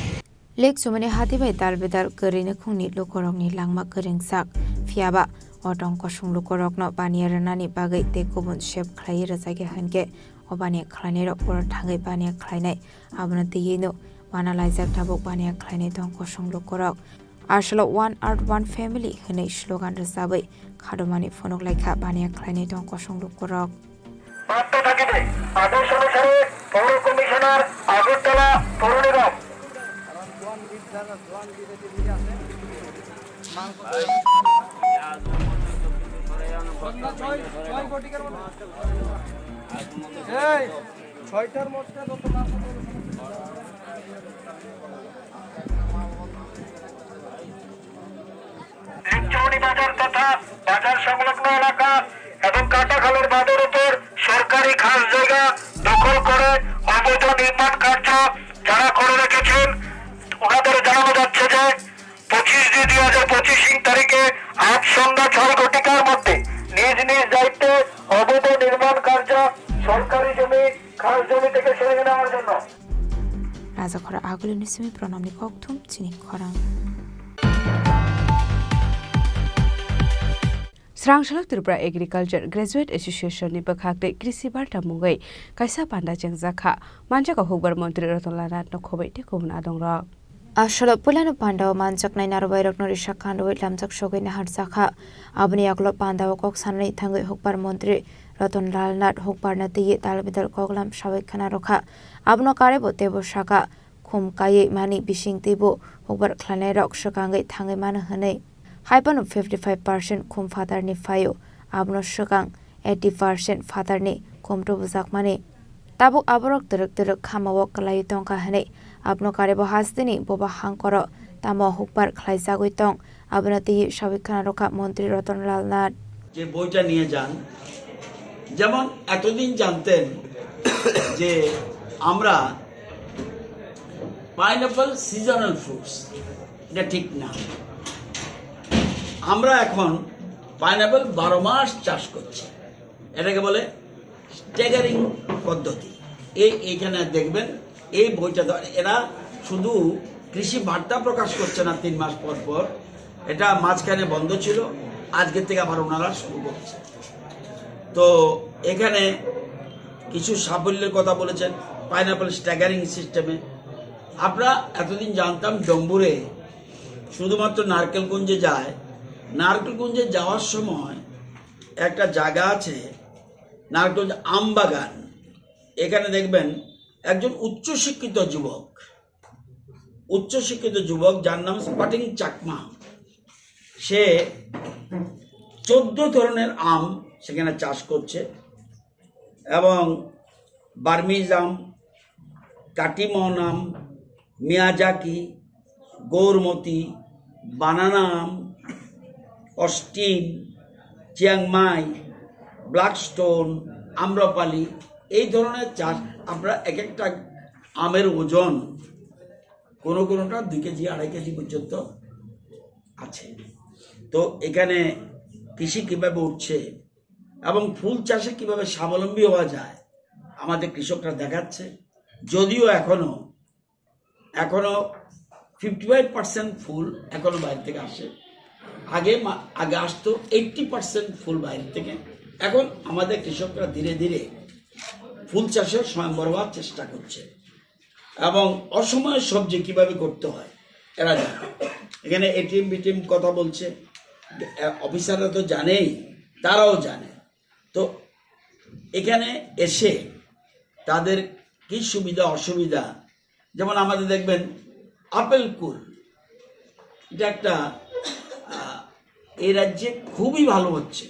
Lekchumani hati bai dal bedal kwrwi nukhungni lukurokni langma kwrwngjak. Phiyaba o tong kosong lukurokno baniya rwnani bagwi tei kubun sep khlaiwi rwjakya hwnkhe o baniya khlainairok oro thangwi baniya khlainai. Abono twiwi no mana laijak tabuk baniya khlainai tong kosong lukurok. Aswkno One Earth One Family hwnwi slogan rwchabwi khadumani phunuk laikha baniya khlainai tong kosong lukurok. আদেশ অনুসারে পৌর কমিশনার, আগরতলা পৌর নিগম। এই ছয়টার মধ্যে যত মাল চৌনি বাজার তথা বাজার সংলগ্ন এলাকা এবং কাটাখালের বাঁধের উপর সরকারি খাস জায়গা দখল করে অবৈধ নির্মাণ কার্য যারা করে রেখেছেন, ওনাদের জানানো যাচ্ছে যে পঁচিশ দুই দুই হাজার পঁচিশ তারিখে আজ সন্ধ্যা ছয় ঘটিকার মধ্যে নিজ নিজ দায়িত্বে অবৈধ নির্মাণ কার্য সরকারি জমি খাস জমি থেকে সরিয়ে নেওয়ার জন্য। Rajakhora agulini simi pranamni kokthum chini khorang. Srangsalok Tripura Agriculture Graduate Association ni bwkhak tei Krishi Barta mungwi kaisa panda chengjakha. Manjakha hukbar montri Ratan Lal Nath no khobwi tei kubun adongrok. Asolo puilano pandao manjaknai narwbairokno risa khandwi lamjak sogwi naharjakha. Aboni yagulo pandao kok sanani thangwi hukbar montri Ratan Lal Nath hukbarno twiwi dalbidal koklam sawi khna rwkha. Abono karebo teibo saka, khum kaiwi mani bising teibo hukbar khlainairok swkangwi thangwi mano hwnwi. Haiphano fifty five percent khum phatarni phaio, abono swkang eighty percent phatarni khum tubujakmani. Tabuk aborok twrwk twrwk khamao kwlaiwi tongkha hwnwi abono karebo hasteni boba hangkoro tamo hukbar khlaijagwi tong, abono twiwi sawi khna rwkha Montri Ratan Lal Nath. যে বইটা নিয়ে যান, যেমন এতদিন জানতেন যে আমরা pineapple seasonal fruits, এটা ঠিক না। আমরা এখন পাইনঅ্যাপল বারো মাস চাষ করছি, এটাকে বলে স্ট্যাগারিং পদ্ধতি। এই এখানে দেখবেন, এই বইটা ধর-, এরা শুধু কৃষি বার্তা প্রকাশ করছে না তিন মাস পর পর, এটা মাঝখানে বন্ধ ছিল, আজকে থেকে আবার ওনারা শুরু করছে। তো এখানে কিছু সাফল্যের কথা বলেছেন পাইনঅ্যাপল স্ট্যাগারিং সিস্টেমে। আমরা এতদিন জানতাম ডম্বুরে শুধুমাত্র নারকেলগঞ্জে যায়। নারকেলগঞ্জে যাওয়ার সময় একটা জায়গা আছে, নারকেলগঞ্জ আম বাগান। এখানে দেখবেন একজন উচ্চশিক্ষিত যুবক, উচ্চশিক্ষিত যুবক, যার নাম স্পাটিং চাকমা। সে চোদ্দ ধরনের আম সেখানে চাষ করছে এবং বার্মিজ আম, কাটিমন আম, মিয়াজাকি, গৌরমতি, বানানা আম, অস্টিন, চিয়াংমাই, ব্ল্যাকস্টোন, আম্রপালি, এই ধরনের চাষ। আপনার এক একটা আমের ওজন কোনো কোনোটা দুই কেজি, আড়াই কেজি পর্যন্ত আছে। তো এখানে কৃষি কিভাবে উঠছে এবং ফুল চাষে কিভাবে স্বাবলম্বী হওয়া যায়, আমাদের কৃষকরা দেখাচ্ছে। যদিও এখনো, এখনো ফিফটি ফাইভ পার্সেন্ট ফুল এখনো বাইরে থেকে আসে। আগে মা-, আগে আসতো এইট্টি পার্সেন্ট ফুল বাইরে থেকে। এখন আমাদের কৃষকরা ধীরে ধীরে ফুল চাষে স্বয়ংবর হওয়ার চেষ্টা করছে এবং অসময়ে সবজি কিভাবে করতে হয় এরা জানে। এখানে এটিএম বিটিএম কথা বলছে, আহ, অফিসাররা তো জানেই, তারাও জানে। তো এখানে এসে তাদের কি সুবিধা অসুবিধা, যেমন আমাদের দেখবেন আপেল কুল, এটা একটা, আহ, এই রাজ্যে খুবই ভালো হচ্ছে।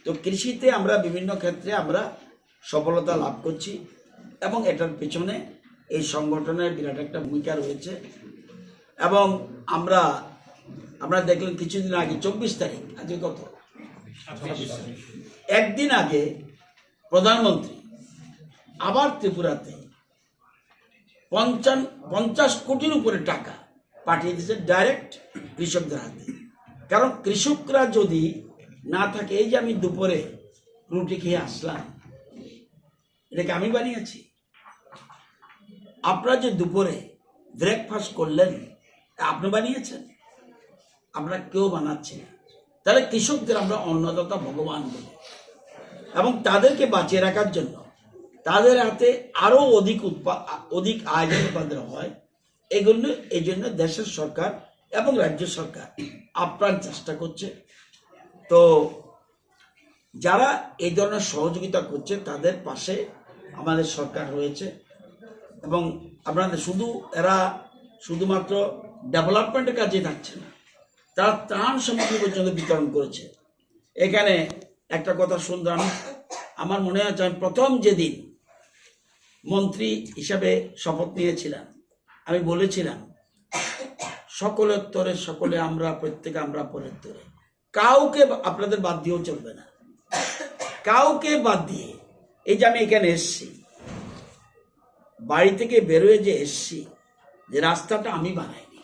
তো কৃষিতে আমরা বিভিন্ন ক্ষেত্রে আমরা সফলতা লাভ করছি এবং এটার পেছনে এই সংগঠনের বিরাট একটা ভূমিকা রয়েছে। এবং আমরা, আপনারা দেখলেন কিছুদিন আগে, চব্বিশ তারিখ, আজকে কত? একদিন আগে প্রধানমন্ত্রী আবার ত্রিপুরাতে পঞ্চাশ, পঞ্চাশ কোটির উপরে টাকা পাঠিয়ে দিয়েছে ডাইরেক্ট কৃষকদের হাতে। কারণ কৃষকরা যদি না থাকে, এই যে আমি দুপুরে রুটি খেয়ে আসলাম, এটা কি আমি বানিয়েছি? আপনারা যে দুপুরে ব্রেকফাস্ট করলেন, তা আপনি বানিয়েছেন? আমরা কেউ বানাচ্ছি না। তাহলে কৃষকদের আমরা অন্নদাতা ভগবান বলি এবং তাদেরকে বাঁচিয়ে রাখার জন্য, তাদের হাতে আরো অধিক উৎপা-, অধিক আয় যেন তাদের হয়, এগুলো, এই জন্য দেশের সরকার এবং রাজ্য সরকার আপ্রাণ চেষ্টা করছে। তো যারা এই ধরনের সহযোগিতা করছে, তাদের পাশে আমাদের সরকার রয়েছে। এবং আপনাদের শুধু, এরা শুধুমাত্র ডেভেলপমেন্টের কাজে থাকছে না, তারা ত্রাণ সামগ্রী পর্যন্ত বিতরণ করেছে। এখানে একটা কথা শুনলাম, আমার মনে আছে, আমি প্রথম যেদিন মন্ত্রী হিসাবে শপথ নিয়েছিলাম, আমি বলেছিলাম, "সকলের তরে সকলে আমরা, প্রত্যেকে আমরা পরের তরে।" কাউকে বা-, আপনাদের বাদ দিয়েও চলবে না, কাউকে বাদ দিয়ে। এই যে আমি এখানে এসছি, বাড়ি থেকে বেরোয় যে এসছি, যে রাস্তাটা আমি বানাইনি,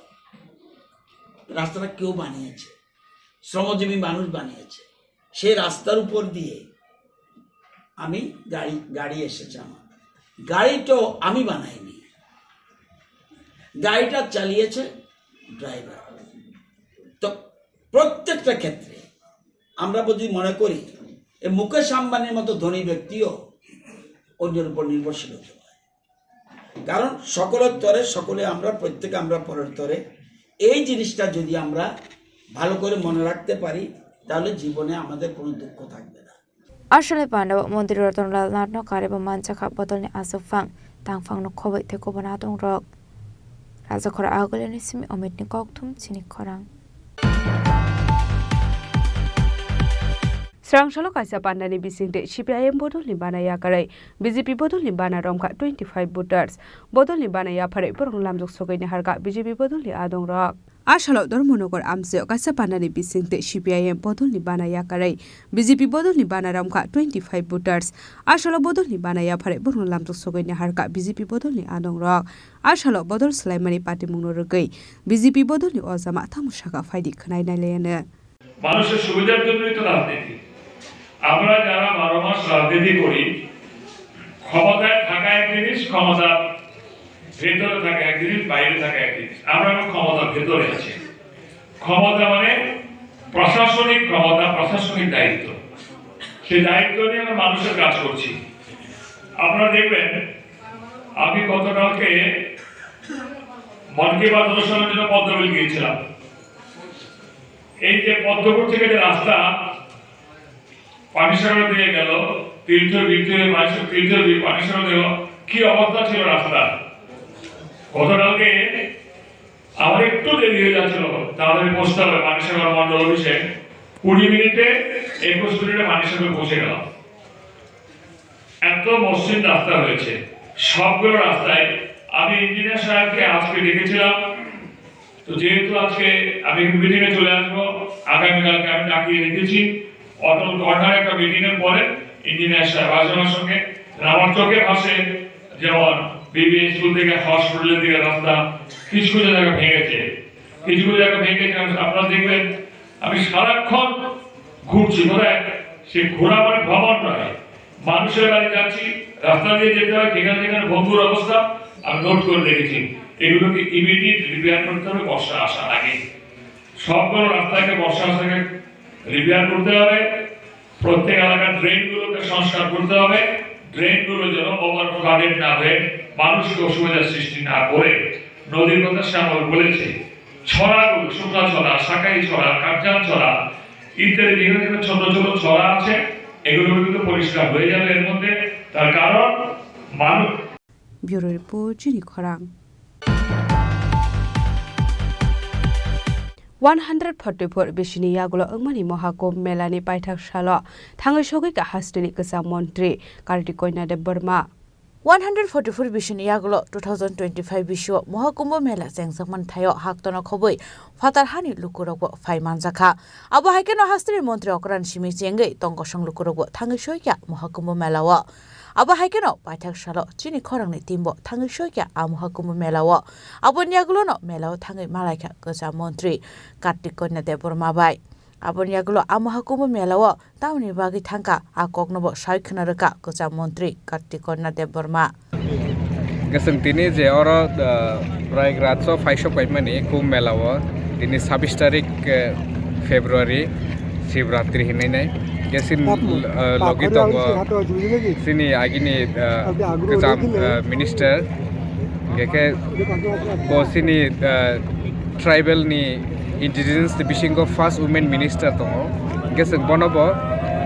রাস্তাটা কেউ বানিয়েছে, শ্রমজীবী মানুষ বানিয়েছে। সেই রাস্তার উপর দিয়ে আমি গাড়ি, গাড়ি এসেছে আমার, গাড়িটাও আমি বানাইনি, গাড়িটা চালিয়েছে ড্রাইভার। তো প্রত্যেকটা ক্ষেত্রে আমরা যদি মনে করি, এই মুকেশ আম্বানির মতো ধনী ব্যক্তিও অন্যের উপর নির্ভরশীল হতে পারে, কারণ সকলের তরে সকলে আমরা, প্রত্যেকে আমরা পরের তরে। এই জিনিসটা যদি আমরা ভালো করে মনে রাখতে পারি, তাহলে জীবনে আমাদের কোনো দুঃখ থাকবে না। Asole panda o Montri Ratanlal Nath no karibo manjakha bodolni aswk phang tangphang no khoboi tei kubun adong rok. Rajakhor Agulini simi Omitni kokthum chini khorang. Srangsalo kaisa pandani bisingtwi C P I M bodolni bana yakarwi B J P bodolni bana romkha twenty five voters. Bodolni bana yapharwi borokno lamjak sogwi naharkha B J P bodolni adongrok. Asalo Dharmanagar amchaio kaisa pandani bisingtwi C P I M bodolni bana yakarwi B J P bodolni bana romkha twenty five voters. Asalo bodolni bana yapharwi borokno lamjak sogwi naharkha B J P bodolni adongrok. Asalo bodol swlaimani patimungno rwgwi B J P bodolni ojama tamo sakha phaidi khwnai nailayano. মানুষের সুবিধার জন্যই তো রাজনীতি। আমরা যারা বারো মাস রাজনীতি করি, ক্ষমতায় থাকা এক জিনিস, ক্ষমতার ভেতরে থাকা এক জিনিস, বাইরে থাকা এক জিনিস। আমরা এখন ক্ষমতার ভেতরে আছি। ক্ষমতা মানে প্রশাসনিক ক্ষমতা, প্রশাসনিক দায়িত্ব। সেই দায়িত্ব নিয়ে আমরা মানুষের কাজ করছি। আপনারা দেখবেন, আমি গতকালকে মন কি বাত অনুষ্ঠানের জন্য পদ্মবিল গিয়েছিলাম। এই যে পদ্মপুর থেকে যে রাস্তা পানিসাগর দিয়ে গেল, তীর্থ বৃদ্ধ হয়ে পানিসাগর, তীর্থ দিয়ে পানিসাগর গেল, কি অবস্থা ছিল রাস্তা? গতকালকে আমার একটু দেরি হয়ে যাচ্ছিল, তাড়াতাড়ি পৌঁছতে হবে পানিসাগর মন্ডল অফিসে। কুড়ি মিনিটে, একুশ মিনিটে পানিসাগর পৌঁছে গেলাম। এত মসৃণ রাস্তা হয়েছে, সবগুলো রাস্তায়। আমি ইঞ্জিনিয়ার সাহেবকে আজকে ডেকেছিলাম, তো যেহেতু আজকে আমি মিটিং এ চলে আসবো, আগামীকালকে আমি ডাকিয়ে রেখেছি। অটল কর্নার একটা মিটিং এর পরে ইঞ্জিনিয়ার সাহেব আসবেন আমার সঙ্গে। আর আমার চোখে ভাসে যেমন বিবিএ স্কুল থেকে হসপিটালের দিকে রাস্তা, কিছু কিছু জায়গা ভেঙেছে, কিছু কিছু জায়গা ভেঙেছে। আপনারা দেখবেন আমি সারাক্ষণ ঘুরছি, কোথায়? সে ঘোরা মানে ভ্রমণ নয়, মানুষের বাড়ি যাচ্ছি, রাস্তা দিয়ে যেতে হয়, যেখানে যেখানে ভঙ্গুর অবস্থা আমি নোট করে রেখেছি। এগুলোকে ইমিডিয়েট রিপেয়ার করতে হবে বর্ষা আসার আগে। সবগুলো রাস্তাকে বর্ষা আসার আগে রিপেয়ার করতে হবে। প্রত্যেক এলাকার ড্রেনগুলোকে সংস্কার করতে হবে। ড্রেনগুলো যেন ওভার ফ্লাডেড না হয়ে মানুষকে অসুবিধার সৃষ্টি না করে। নদীর কথা শ্যামল বলেছে, ছড়াগুলো, শুকনা ছড়া, সাকাই ছড়া, কাঞ্চান ছড়া ইত্যাদি বিভিন্ন বিভিন্ন ছোট ছোট ছড়া আছে, এগুলো কিন্তু পরিষ্কার হয়ে যাবে এর মধ্যে। তার কারণ মানুষ Bureau Report, Chini Khorang. One hundred forty-four bisini yagulo wngmani Mohakumbh Melani paithak salo thangwi sogwi kha hasteni kwcham montri Kartik Konya Debbarma. One hundred forty-four bisini yagulo two thousand twenty-five bisio Mohakumbh Mela chengjakmani thaio haktono khobwi phatar hani lukurokbo phai manjakha. Abo hai kheno hasteni montri okran simi chengwi tongkosong lukurokbo thangwi soikha Mohakumbh Melao. Abo hai kheno paithak salo chini khorangni teambo thangwi soikha a Mohakumbh Melao. Aboni yagulono melao thangwi malaikha kwcham montri Kartik Konya Debbarma bai. Aboni yagulo a Mohakumbh Melao tamoni bagwi thangkha, a koknobo sai khwna rwkha kwcham montri Kartik Konya Debbarma. Hwnkhe chwng tini je oro, ah, Prayagraj o phaisok paimani Kumbh Mela o, tini sabbish tarik, eh, February, Shivratri hinwi nai. Hwnkhe chini, ah, logi tongo chini agini, ah, kwcham, ah, minister. Hwnkhe khe bo chini, ah, tribal ni indigenous ni bisingo first women minister tongo. Hwnkhe chwng bono bo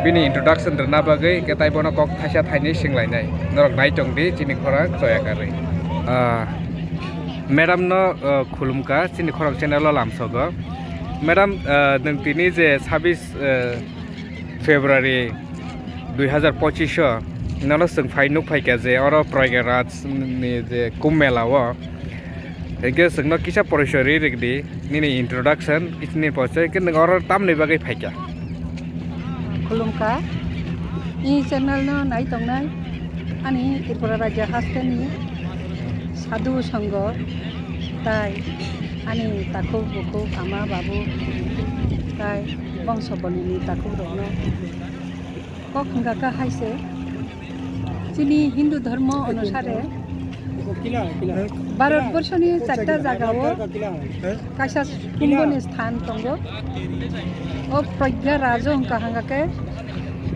Bini introduction rwna bagwi khe taibono kok thaisa thainwi swnglainai. Norok nai tong di chini khorang choya karwi. Ah, madam no, ah, khulumkha, chini khorang channel o lamsogo. Madam, ah, nwng tini je sabis, ah, February dui hazar pochish o nono chwng phai nuk phaikha je oro Prayagraj ni je Kumbh Mela o. Hinkhe chwngno kisa porichoi rwi rwdi, nini introduction, kisa nini porichoi, hinkhe nwng oro tamni bagwi phaikha? Khulumkha, i channel no nai tongnai ani Tripura rajya hasteni sadhu songho tai ani takhuk bukhuk ama babu tai bongso bolini takhuk rokno kok hwnkha kha hai se. Chini Hindu dhormo onusare Bharat borshoni charta jagao kaisa kumbhoni sthan tongo. O Prayagraj o hwnkha hwnkha khe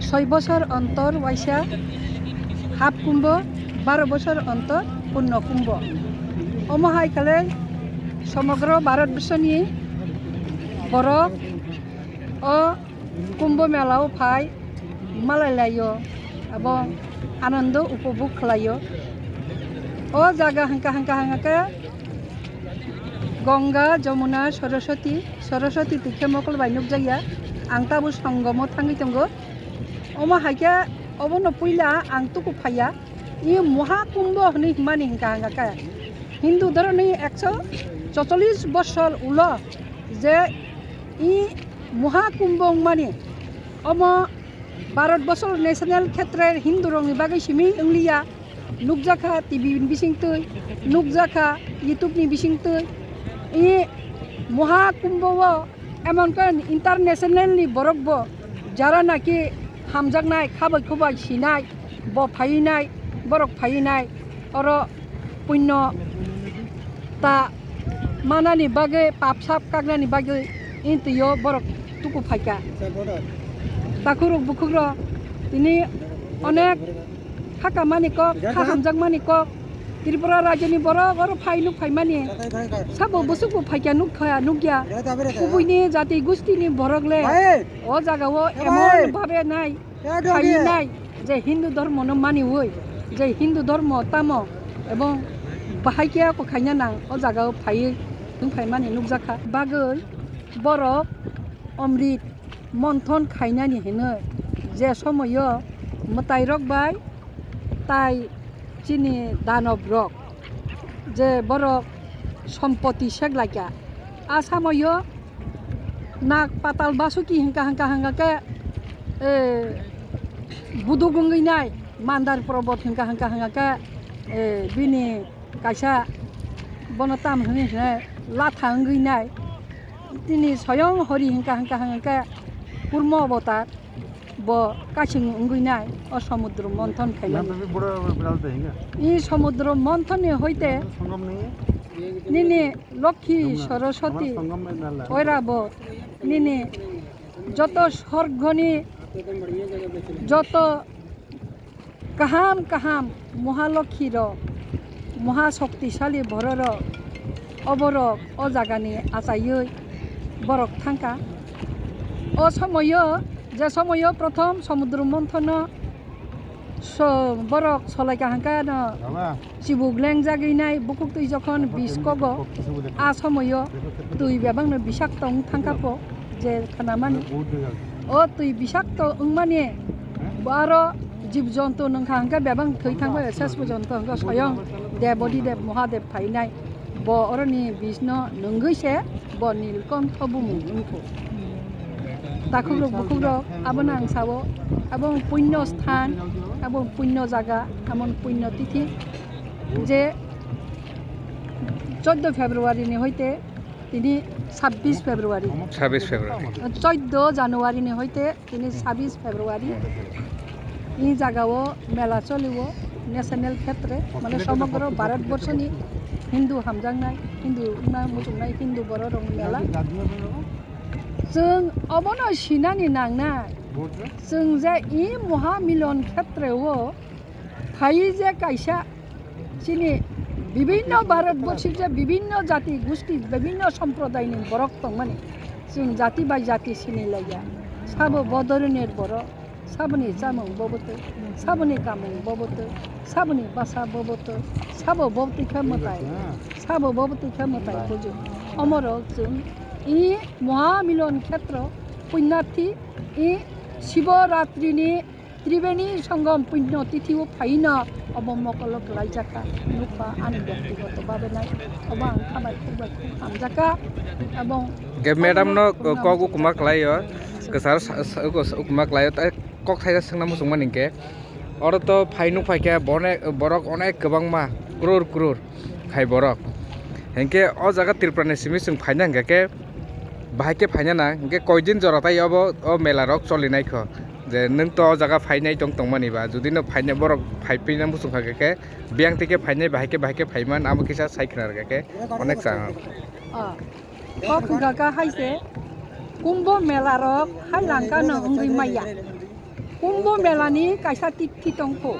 soi bosor ontor waisa hap kumbho, baro bosor ontor punno kumbho. Omo hai khe somogro Bharat borshoni borok o Kumbh Mela o phai malai laio, abo anando upobhog khlaio. O jaga hwnkha hwnkha hwnkha khe Ganga, Jamuna, Saraswati, Saraswati twi khe mokol bai nukjakya. Ang tabuk songomo thangwi tongo. Omo hai khe obono puila ang tuku phaiya. I Mahakumbho hwnwi hwnmani hwnkha hwnkha khe Hindu dhoromni ekso chocholish bosor ulo je i Mahakumbho wngmani, omo Bharat bosor national khetre Hindu rokni bagwi simi wngliya, nukjakha T V ni bisingtwi, nukjakha YouTube ni bisingtwi. I Mahakumbho o emon khe international ni borok bo jara naki hamjaknai, khabai khubai sinai, bo phainai, borok phainai, oro punno ta manani bagwi, pap sap kaknani bagwi intwio borok tuku phaikha. Takhurok bukhukrok tini onek kha kamani kok, kha hamjakmani kok. Tripura rajyoni borok oro phai nuk phaimani. Sabo bwswkbo phaikha nuk kha, nukya. Kubuini jati gustini borok le o jagao emon bhabe nai. Khainai je Hindu dhormono maniwi, je Hindu dhormo tamo ebong bahai khe ako khaina nang, o jagao phaiwi wng phaimani nukjakha. Bagwi borok omrit monthon khainani hinwi je somoyo mwtairok bai tai chini danob rok je borok sompoti seklaikha, a samoyo nak patal basuki hingka hingka hingka khe, eh, buduk wngwi nai, mandar probot hingka hingka hingka khe, eh, bini kaisa bono tam hwnwi hwnwi latha wngwi nai, tini soyong hori hingka hingka hingka khe kurmo avatar. Bo kasing wngwi nai o somudro monthon khaimani. I somudro monthon ni hoite nini Lokhi Saraswati oirabo nini joto sorgoni joto kaham kaham Mahalokhi rok, Mahashoktisali bororok, oborok o jagani achaiwi borok thangkha. O somoyo, je somoyo prothom somudro monthono so-, borok solaikha hwnkhe no chibuk lengjagwi nai bukhuk twi jokhon bis kogo, a somoyo twi bebakno bisakto wng thangkha po je khanamani. O twi bisakto wngmani bo aro jib jonto nungkha hwnkhe bebak thwi thangbai ses porjonto hwnkhe soyong Debodi Deb Mahadev phainai. Bo oroni bisno nungwi se bo Nilkontho bumung wngkho. Takhukrok bukhukrok abono ang sao, abo punyo sthan, abo punyo jaga, abo punyo tithi je choddo February ni hoite tini sabbish February. Sabbish February. Choddo January ni hoite tini sabbish February. I jagao mela choliwo national khetre, mane somogro Bharat borshoni Hindu hamjaknai, Hindu wngna muchungnai Hindu borok rokni mela. Chwng obono sinani nangnai. Chwng je i Mahamilon khetreo phai je kaisa chini bibinno Bharat borsi je bibinno jati gusti, bibinno somprodaini borok tongmani, chwng jati bai jati sini laiya. Sabo bodoriner borok, saboni chamung bo bwtwi, saboni kamung bo bwtwi, saboni bwsa bo bwtwi, sabo bo bwtwi khe mwtai, sabo bo bwtwi khe mwtai buju. Omorok chwng i Mohamilon Khetro Punyathi i Shibo Ratri ni Tribeni Sangam Punyo Tithi o phaino obo mokolo kwlaijak kha, nukha ani byaktigoto babe nai, obo ang khabai khukbai khuk hamjak kha, ebong Ge madam no kok ukuma kwlaio, kwsar sa-, sa-, ukuma kwlaio, tai kok thaisa swngna muchungmani hinkhe, oro to phai nuk phaikha bone-, borok onek kwbangma, crore crore khai borok. Hinkhe o jaga Tripura ni simi chwng phaina hinkhe bahai khe phaina nang, hinkhe koidin jora tai obo o mela rok cholinai kho. Je nwng to o jaga phainai tong tongmani ba, jodi no phainai borok phai pina muchung kha khe, biyang tike phainai bahai khe, bahai khe phaiman, amo kisa sai khna rwkha khe, onek chang. Ah. Kok hwnkha kha hai se, Kumbho mela rok hai langka no wngwi maya. Kumbho mela ni kaisa tithi tong kho.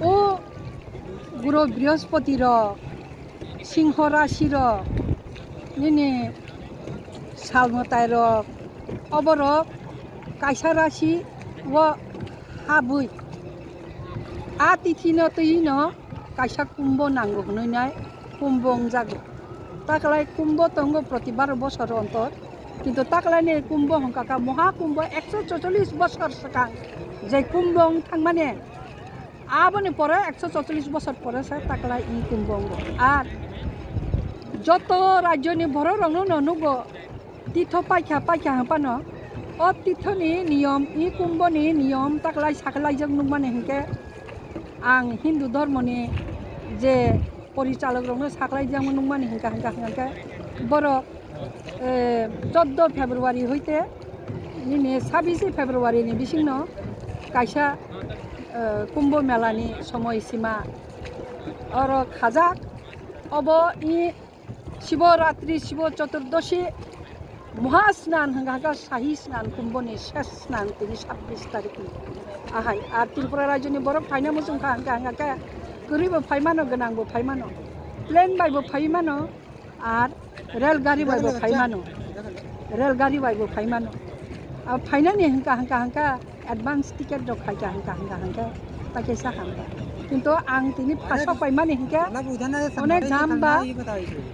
O guro brihospoti rok, singho rasi rok, nini salmwtai rok, oborok kaisa rasi o habwi a tithi no twi no kaisa kumbho nango hwnwi nai kumbho wngjago. Taklai kumbho tongo proti baro bosor ontor, kintu taklai ni kumbho hwnkha kha moha kumbho ekso chocholish bosor swkang je kumbho wng thangmani. Aboni pore ekso chocholish bosor pore se taklai i kumbho wngo. Ar joto rajyo ni borok rok no no nugo, titho paikha paikha hwnphano o titho ni niyom, i kumbho ni niyom taklai saklaijak nukmani hinkhe ang Hindu dhormo ni je porichalok rok no saklaijak nukmani hinkha hinkha hinkhe borok eh, choudo February hoite nini sabbish February ni bisingno kaisa, eh, Kumbho Mela ni somoi sima oro khajak. Obo i Shibo Ratri, Shibo Chaturdashi, Moha Snan hwnka hwnka Shahi Snan, Kumbho ni ses snan tini sabbish tarik ni. Ahai, ar Tripura rajyo ni borok phaina muchung kha hwnka hwnka khe kwrwi bo phai mano, gwnang bo phai mano, plane bai bo phai mano, ar rel gari bai bo phai mano, rel gari bai bo phai mano. A phainani hwnka hwnka hwnka advance ticket rok khaikha hwnka hwnka hwnka paikha sa hwnka. Kintu ang tini phasok pai mani hwnka onek jam ba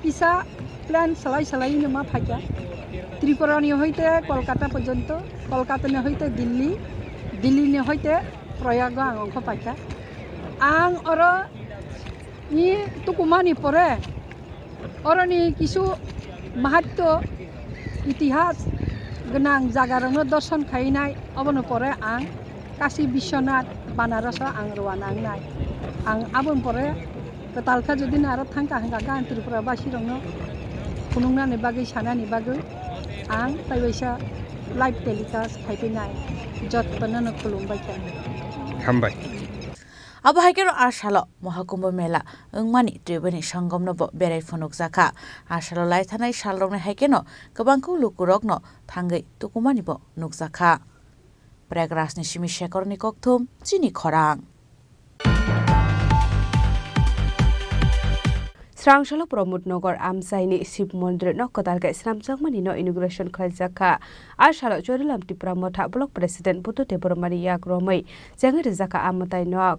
kisa plan salai salai no ma phaikha. Tripura ni hoite Kolkata porjonto, Kolkata ni hoite Delhi, Delhi ni hoite Prayago ang ongkho paikha. Ang oro ni tukumani pore oroni kisu mahatto itihas gwnang jagarokno dorson khainai, obono pore ang Kashi Biswanath Banaroso ang rwna wngnai. Ang aboni pore kwtal khe jodi no aro thangkha hwnka khe ang Tripura basirokno phunuknani bagwi, sanani bagwi ang taibaisa live telecast khaiphinai. Jotono no khulumbai kha. Hambai. Abo hai kheno a salo Mohakumbho Mela wngmani Tribeni Sangomno bo berai phunukjakha. A salo lai thanai salrokni hai kheno kwbangkuk lukurokno thangwi tukumani bo nukjakha. Prayagrajni simi Shekhorni kokthum, chini khorang. Srangsalo Pramod Nagar amchaini Shiv Mondir no kwtal khe swnamjakmani no inauguration khlaijakha. A salo Chorilam Tipra Motha Block President Buddha Debbarmani yak romwi chengwi rijak kha a mwtai nok.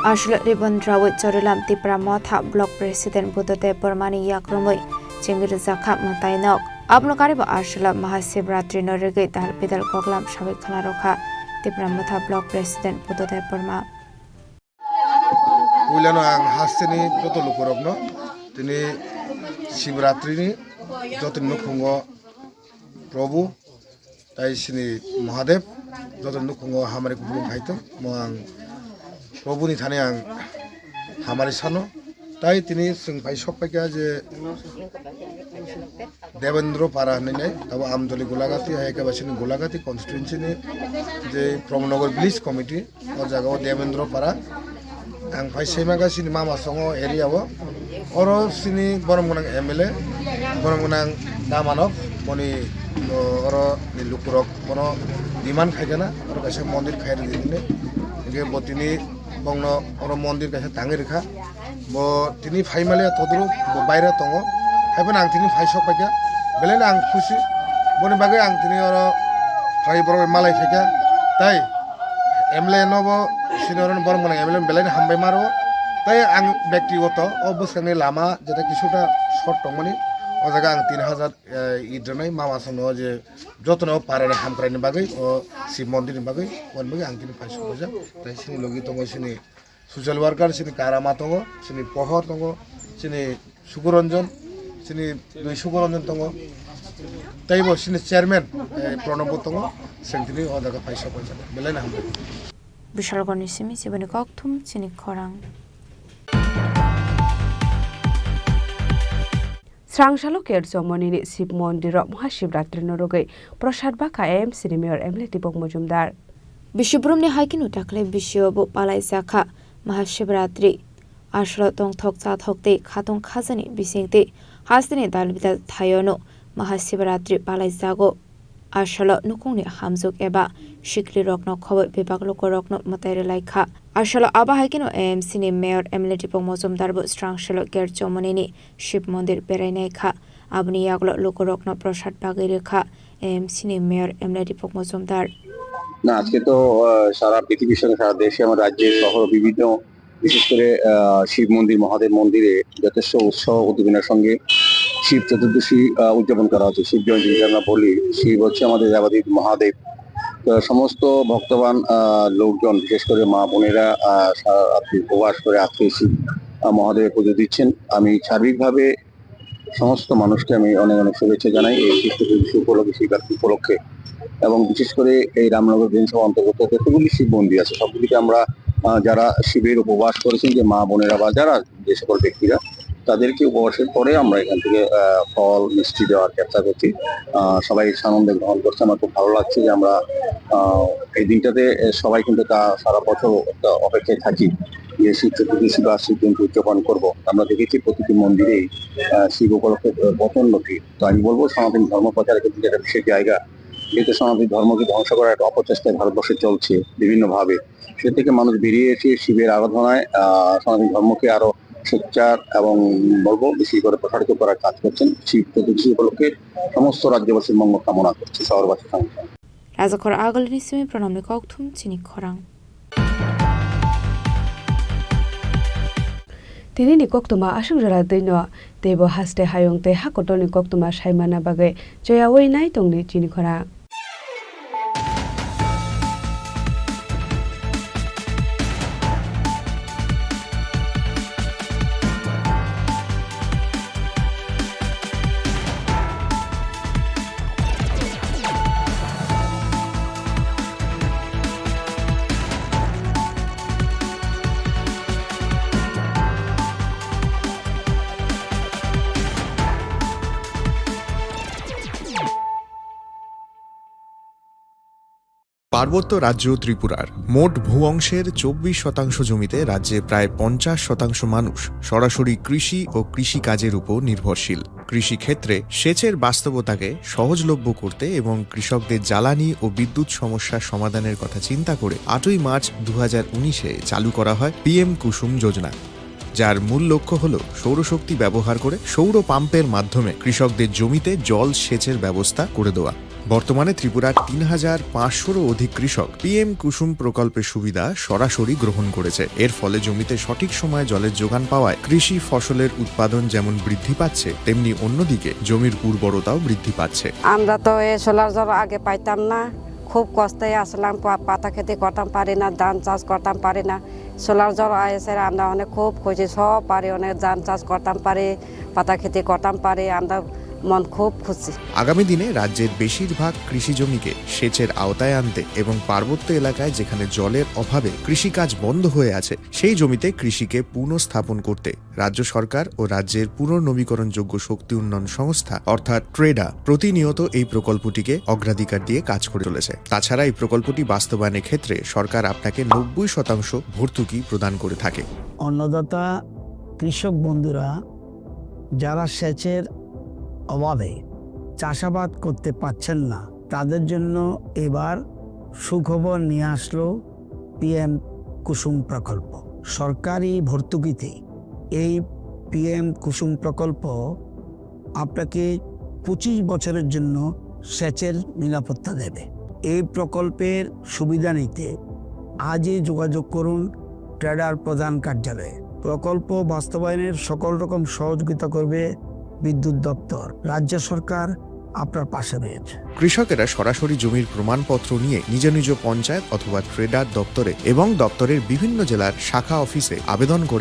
Aswk ribbon rawi Chorilam Tipra Motha Block President Buddhadev Bormani yak romwi chengwi rijak kha mwtai nok. Abono karibo aswk Mahashivratri no rigwi dal bidal koklam sawi khwlarokha Tipra Motha Block President Buddhadev Borma. Puilano ang hasteni joto lukurokno tini Shivratrini jotoni nukhungo Prabhu tai sini Mahadev jotoni nukhungo hamari kupulung khaito. Mo ang Prabhuni thani ang hamari sano. Tai tini chwng phai sok paikha je Devendra Para hinwi nai, abo Amdoli Golagati, hai khe ba sini Golagati constituency ni je Pramodnagar Village Committee, o jaga o Devendra Para. Ang phai saimaga sini mama songo area o. Oro sini borom gwnang M L A, borom gwnang damanok, boni, o, oro ni lukurok bono demand khaikana, oro kaisa mondir khai rwdi hinwi. Hingke bo tini Bongno oro mondir kaisa tangwi rwkha. Bo tini phai maliya todoro bo baire tongo. Haiphano ang tini phai sok paikha. Belai no ang khusi. Boni bagwi ang tini oro phai borok bai malai phaikha. Tai M L A no bo sini oro borok mwnang M L A no belai no hambai maro. Tai ang bektigoto o bwskangni lama jeta kisuta short tongmani o jaga ang tin hajar, eh, id rwnai mama songno je jotono parani hamkraini bagwi o Shiv mondirni bagwi, boni bagwi ang tini phai sok paijak. Tai sini logi tongo sini social worker, sini Karama tongo, sini Pohor tongo, sini Sukuranjan, sini dui Sukuranjan tongo. Teibo sini chairman, eh, Pranab bo tongo, sengtini o jaga phai sok paijak. Belai no hambai. Bishalgarhni simi chiboni kokthum chini khorang. Srangsalo Kerchomoni ni Shiv Mondir o Mahashivratri no rwgwi prasad bakha A M C ni Mayor M L A Deepak Majumdar. Bishibrumni hai kheno dakhli bisio bo palaijakha Mahashivratri. Asolo tongthok chathok tei khatong khajani bisingtwi hasteni dalbidal thaiono Mahashivratri palaijago. Asolo nukungni hamjwk eba siklirokno khoboi bebak lukurokno mwtai rwlaikha. Asolo abo hai kheno A M C ni Mayor M L A Deepak Majumdar bo Srangsalo Kerchomoni ni Shiv Mondir berainaikha. Aboni yagulo lukurokno prasad bagwi rwkha A M C ni Mayor M L A Deepak Majumdar. না, আজকে তো, আহ, সারা পৃথিবীর সঙ্গে সারা দেশে, আমার রাজ্যে, শহর, বিভিন্ন, বিশেষ করে, আহ, শিব মন্দির, মহাদেব মন্দিরে যথেষ্ট উৎসাহ উদ্দীপনার সঙ্গে শিব চতুর্দশী, আহ, উদযাপন করা হচ্ছে। শিব জয়ন্তী যেটা আমরা বলি, শিব হচ্ছে আমাদের দেবাদিদেব মহাদেব। তো সমস্ত ভক্তবান, আহ, লোকজন, বিশেষ করে মা বোনেরা, আহ, সারা রাত্রি উপবাস করে আজকে শিব, আহ, মহাদেবের পুজো দিচ্ছেন। আমি সার্বিকভাবে সমস্ত মানুষকে আমি অনেক অনেক শুভেচ্ছা জানাই এই শিব চতুর্দশী উপলক্ষে, শিবরাত্রি উপলক্ষে। এবং বিশেষ করে এই রামনগর বিধানসভা অন্তর্গত যতগুলি শিব মন্দির আছে, সবগুলিতে আমরা, আহ, যারা শিবের উপবাস করেছেন, যে মা বোনেরা বা যারা, যে সকল ব্যক্তিরা, তাদেরকে উপবাসের পরে আমরা এখান থেকে, আহ, ফল মিষ্টি দেওয়ার চেষ্টা করছি। আহ, সবাই সানন্দে গ্রহণ করছে, আমার খুব ভালো লাগছে যে আমরা, আহ, এই দিনটাতে, এ, সবাই কিন্তু তা সারা বছর একটা অপেক্ষায় থাকি যে শিব চতুর্দশী বা শিব জয়ন্তী উদযাপন করব। আমরা দেখেছি প্রতিটি মন্দিরেই, আহ, শিব উপলক্ষে, আহ, প্রচণ্ড ভিড়। তো আমি বলবো সনাতন ধর্ম প্রচারের ক্ষেত্রে একটা বিশেষ জায়গা, যেহেতু সনাতন ধর্মকে ধ্বংস করার একটা অপচেষ্টা ভারতবর্ষে চলছে বিভিন্নভাবে, সে থেকে মানুষ বেরিয়ে এসে শিবের আরাধনায়, আহ, সনাতন ধর্মকে আরো সোচ্চার এবং বলবো বেশি করে প্রসারিত করার কাজ করছেন। শিব চতুর্দশী উপলক্ষে সমস্ত রাজ্যবাসীর মঙ্গল কামনা করছি, শহরবাসী সহ। Rajakhor agulini simi pranamni kokthum chini khorang. Tini ni koktwma aswk jora twino teibo haste hayung tei hakotorni koktwma saimana bagwi choyawi nai tongdi chini khorang. পার্বত্য রাজ্য ত্রিপুরার মোট ভূ অংশের চব্বিশ শতাংশ জমিতে রাজ্যে প্রায় পঞ্চাশ শতাংশ মানুষ সরাসরি কৃষি ও কৃষিকাজের উপর নির্ভরশীল। কৃষিক্ষেত্রে সেচের বাস্তবতাকে সহজলভ্য করতে এবং কৃষকদের জ্বালানি ও বিদ্যুৎ সমস্যা সমাধানের কথা চিন্তা করে আটই মার্চ দু হাজার উনিশে চালু করা হয় পিএম কুসুম যোজনা, যার মূল লক্ষ্য হল সৌরশক্তি ব্যবহার করে সৌর পাম্পের মাধ্যমে কৃষকদের জমিতে জল সেচের ব্যবস্থা করে দেওয়া। বর্তমানে ত্রিপুরার তিন হাজার পাঁচশোরও অধিক কৃষক পিএম কুসুম প্রকল্পের সুবিধা সরাসরি গ্রহণ করেছে। এর ফলে জমিতে সঠিক সময়ে জলের যোগান পাওয়ায় কৃষি ফসলের উৎপাদন যেমন বৃদ্ধি পাচ্ছে, তেমনি অন্যদিকে জমির উর্বরতাও বৃদ্ধি পাচ্ছে। আমরা তো এই সোলার জল আগে পাইতাম না, খুব কষ্টে আসলাম, পা-, পাতা খেতি করতাম পারি না, ধান চাষ করতাম পারি না। সোলার জল আইসে আমরা অনেক খুব খুশি, সব পারি, অনেক ধান চাষ করতাম পারি, পাতা খেতি করতাম পারি, আমরা মন খুব খুশি। আগামী দিনে রাজ্যের বেশিরভাগ কৃষি জমিকে সেচের আওতায় আনতে এবং পার্বত্য এলাকায় যেখানে জলের অভাবে কৃষিকাজ বন্ধ হয়ে আছে, সেই জমিতে কৃষিকে পুনঃস্থাপন করতে রাজ্য সরকার ও রাজ্যের পুনর্নবীকরণযোগ্য শক্তি উন্নয়ন সংস্থা অর্থাৎ ট্রেডা প্রতিনিয়ত এই প্রকল্পটিকে অগ্রাধিকার দিয়ে কাজ করে চলেছে। তাছাড়া এই প্রকল্পটি বাস্তবায়নের ক্ষেত্রে সরকার আপনাকে নব্বই শতাংশ ভর্তুকি প্রদান করে থাকে। অন্নদাতা কৃষক বন্ধুরা যারা সেচের অভাবে চাষাবাদ করতে পারছেন না, তাদের জন্য এবার সুখবর নিয়ে আসলো পিএম কুসুম প্রকল্প। সরকারি ভর্তুকিতে এই পিএম কুসুম প্রকল্প আপনাকে পঁচিশ বছরের জন্য সেচের নিরাপত্তা দেবে। এই প্রকল্পের সুবিধা নিতে আজই যোগাযোগ করুন ট্রেডার প্রধান কার্যালয়ে। প্রকল্প বাস্তবায়নের সকল রকম সহযোগিতা করবে বিদ্যুৎ দপ্তর। রাজ্য সরকার আপনার পাশে রয়েছে। কৃষকেরা সরাসরি জমির প্রমাণপত্র নিয়ে নিজ নিজ পঞ্চায়েত অথবা ট্রেডার দপ্তরে এবং দপ্তরের বিভিন্ন জেলার শাখা অফিসে আবেদন করে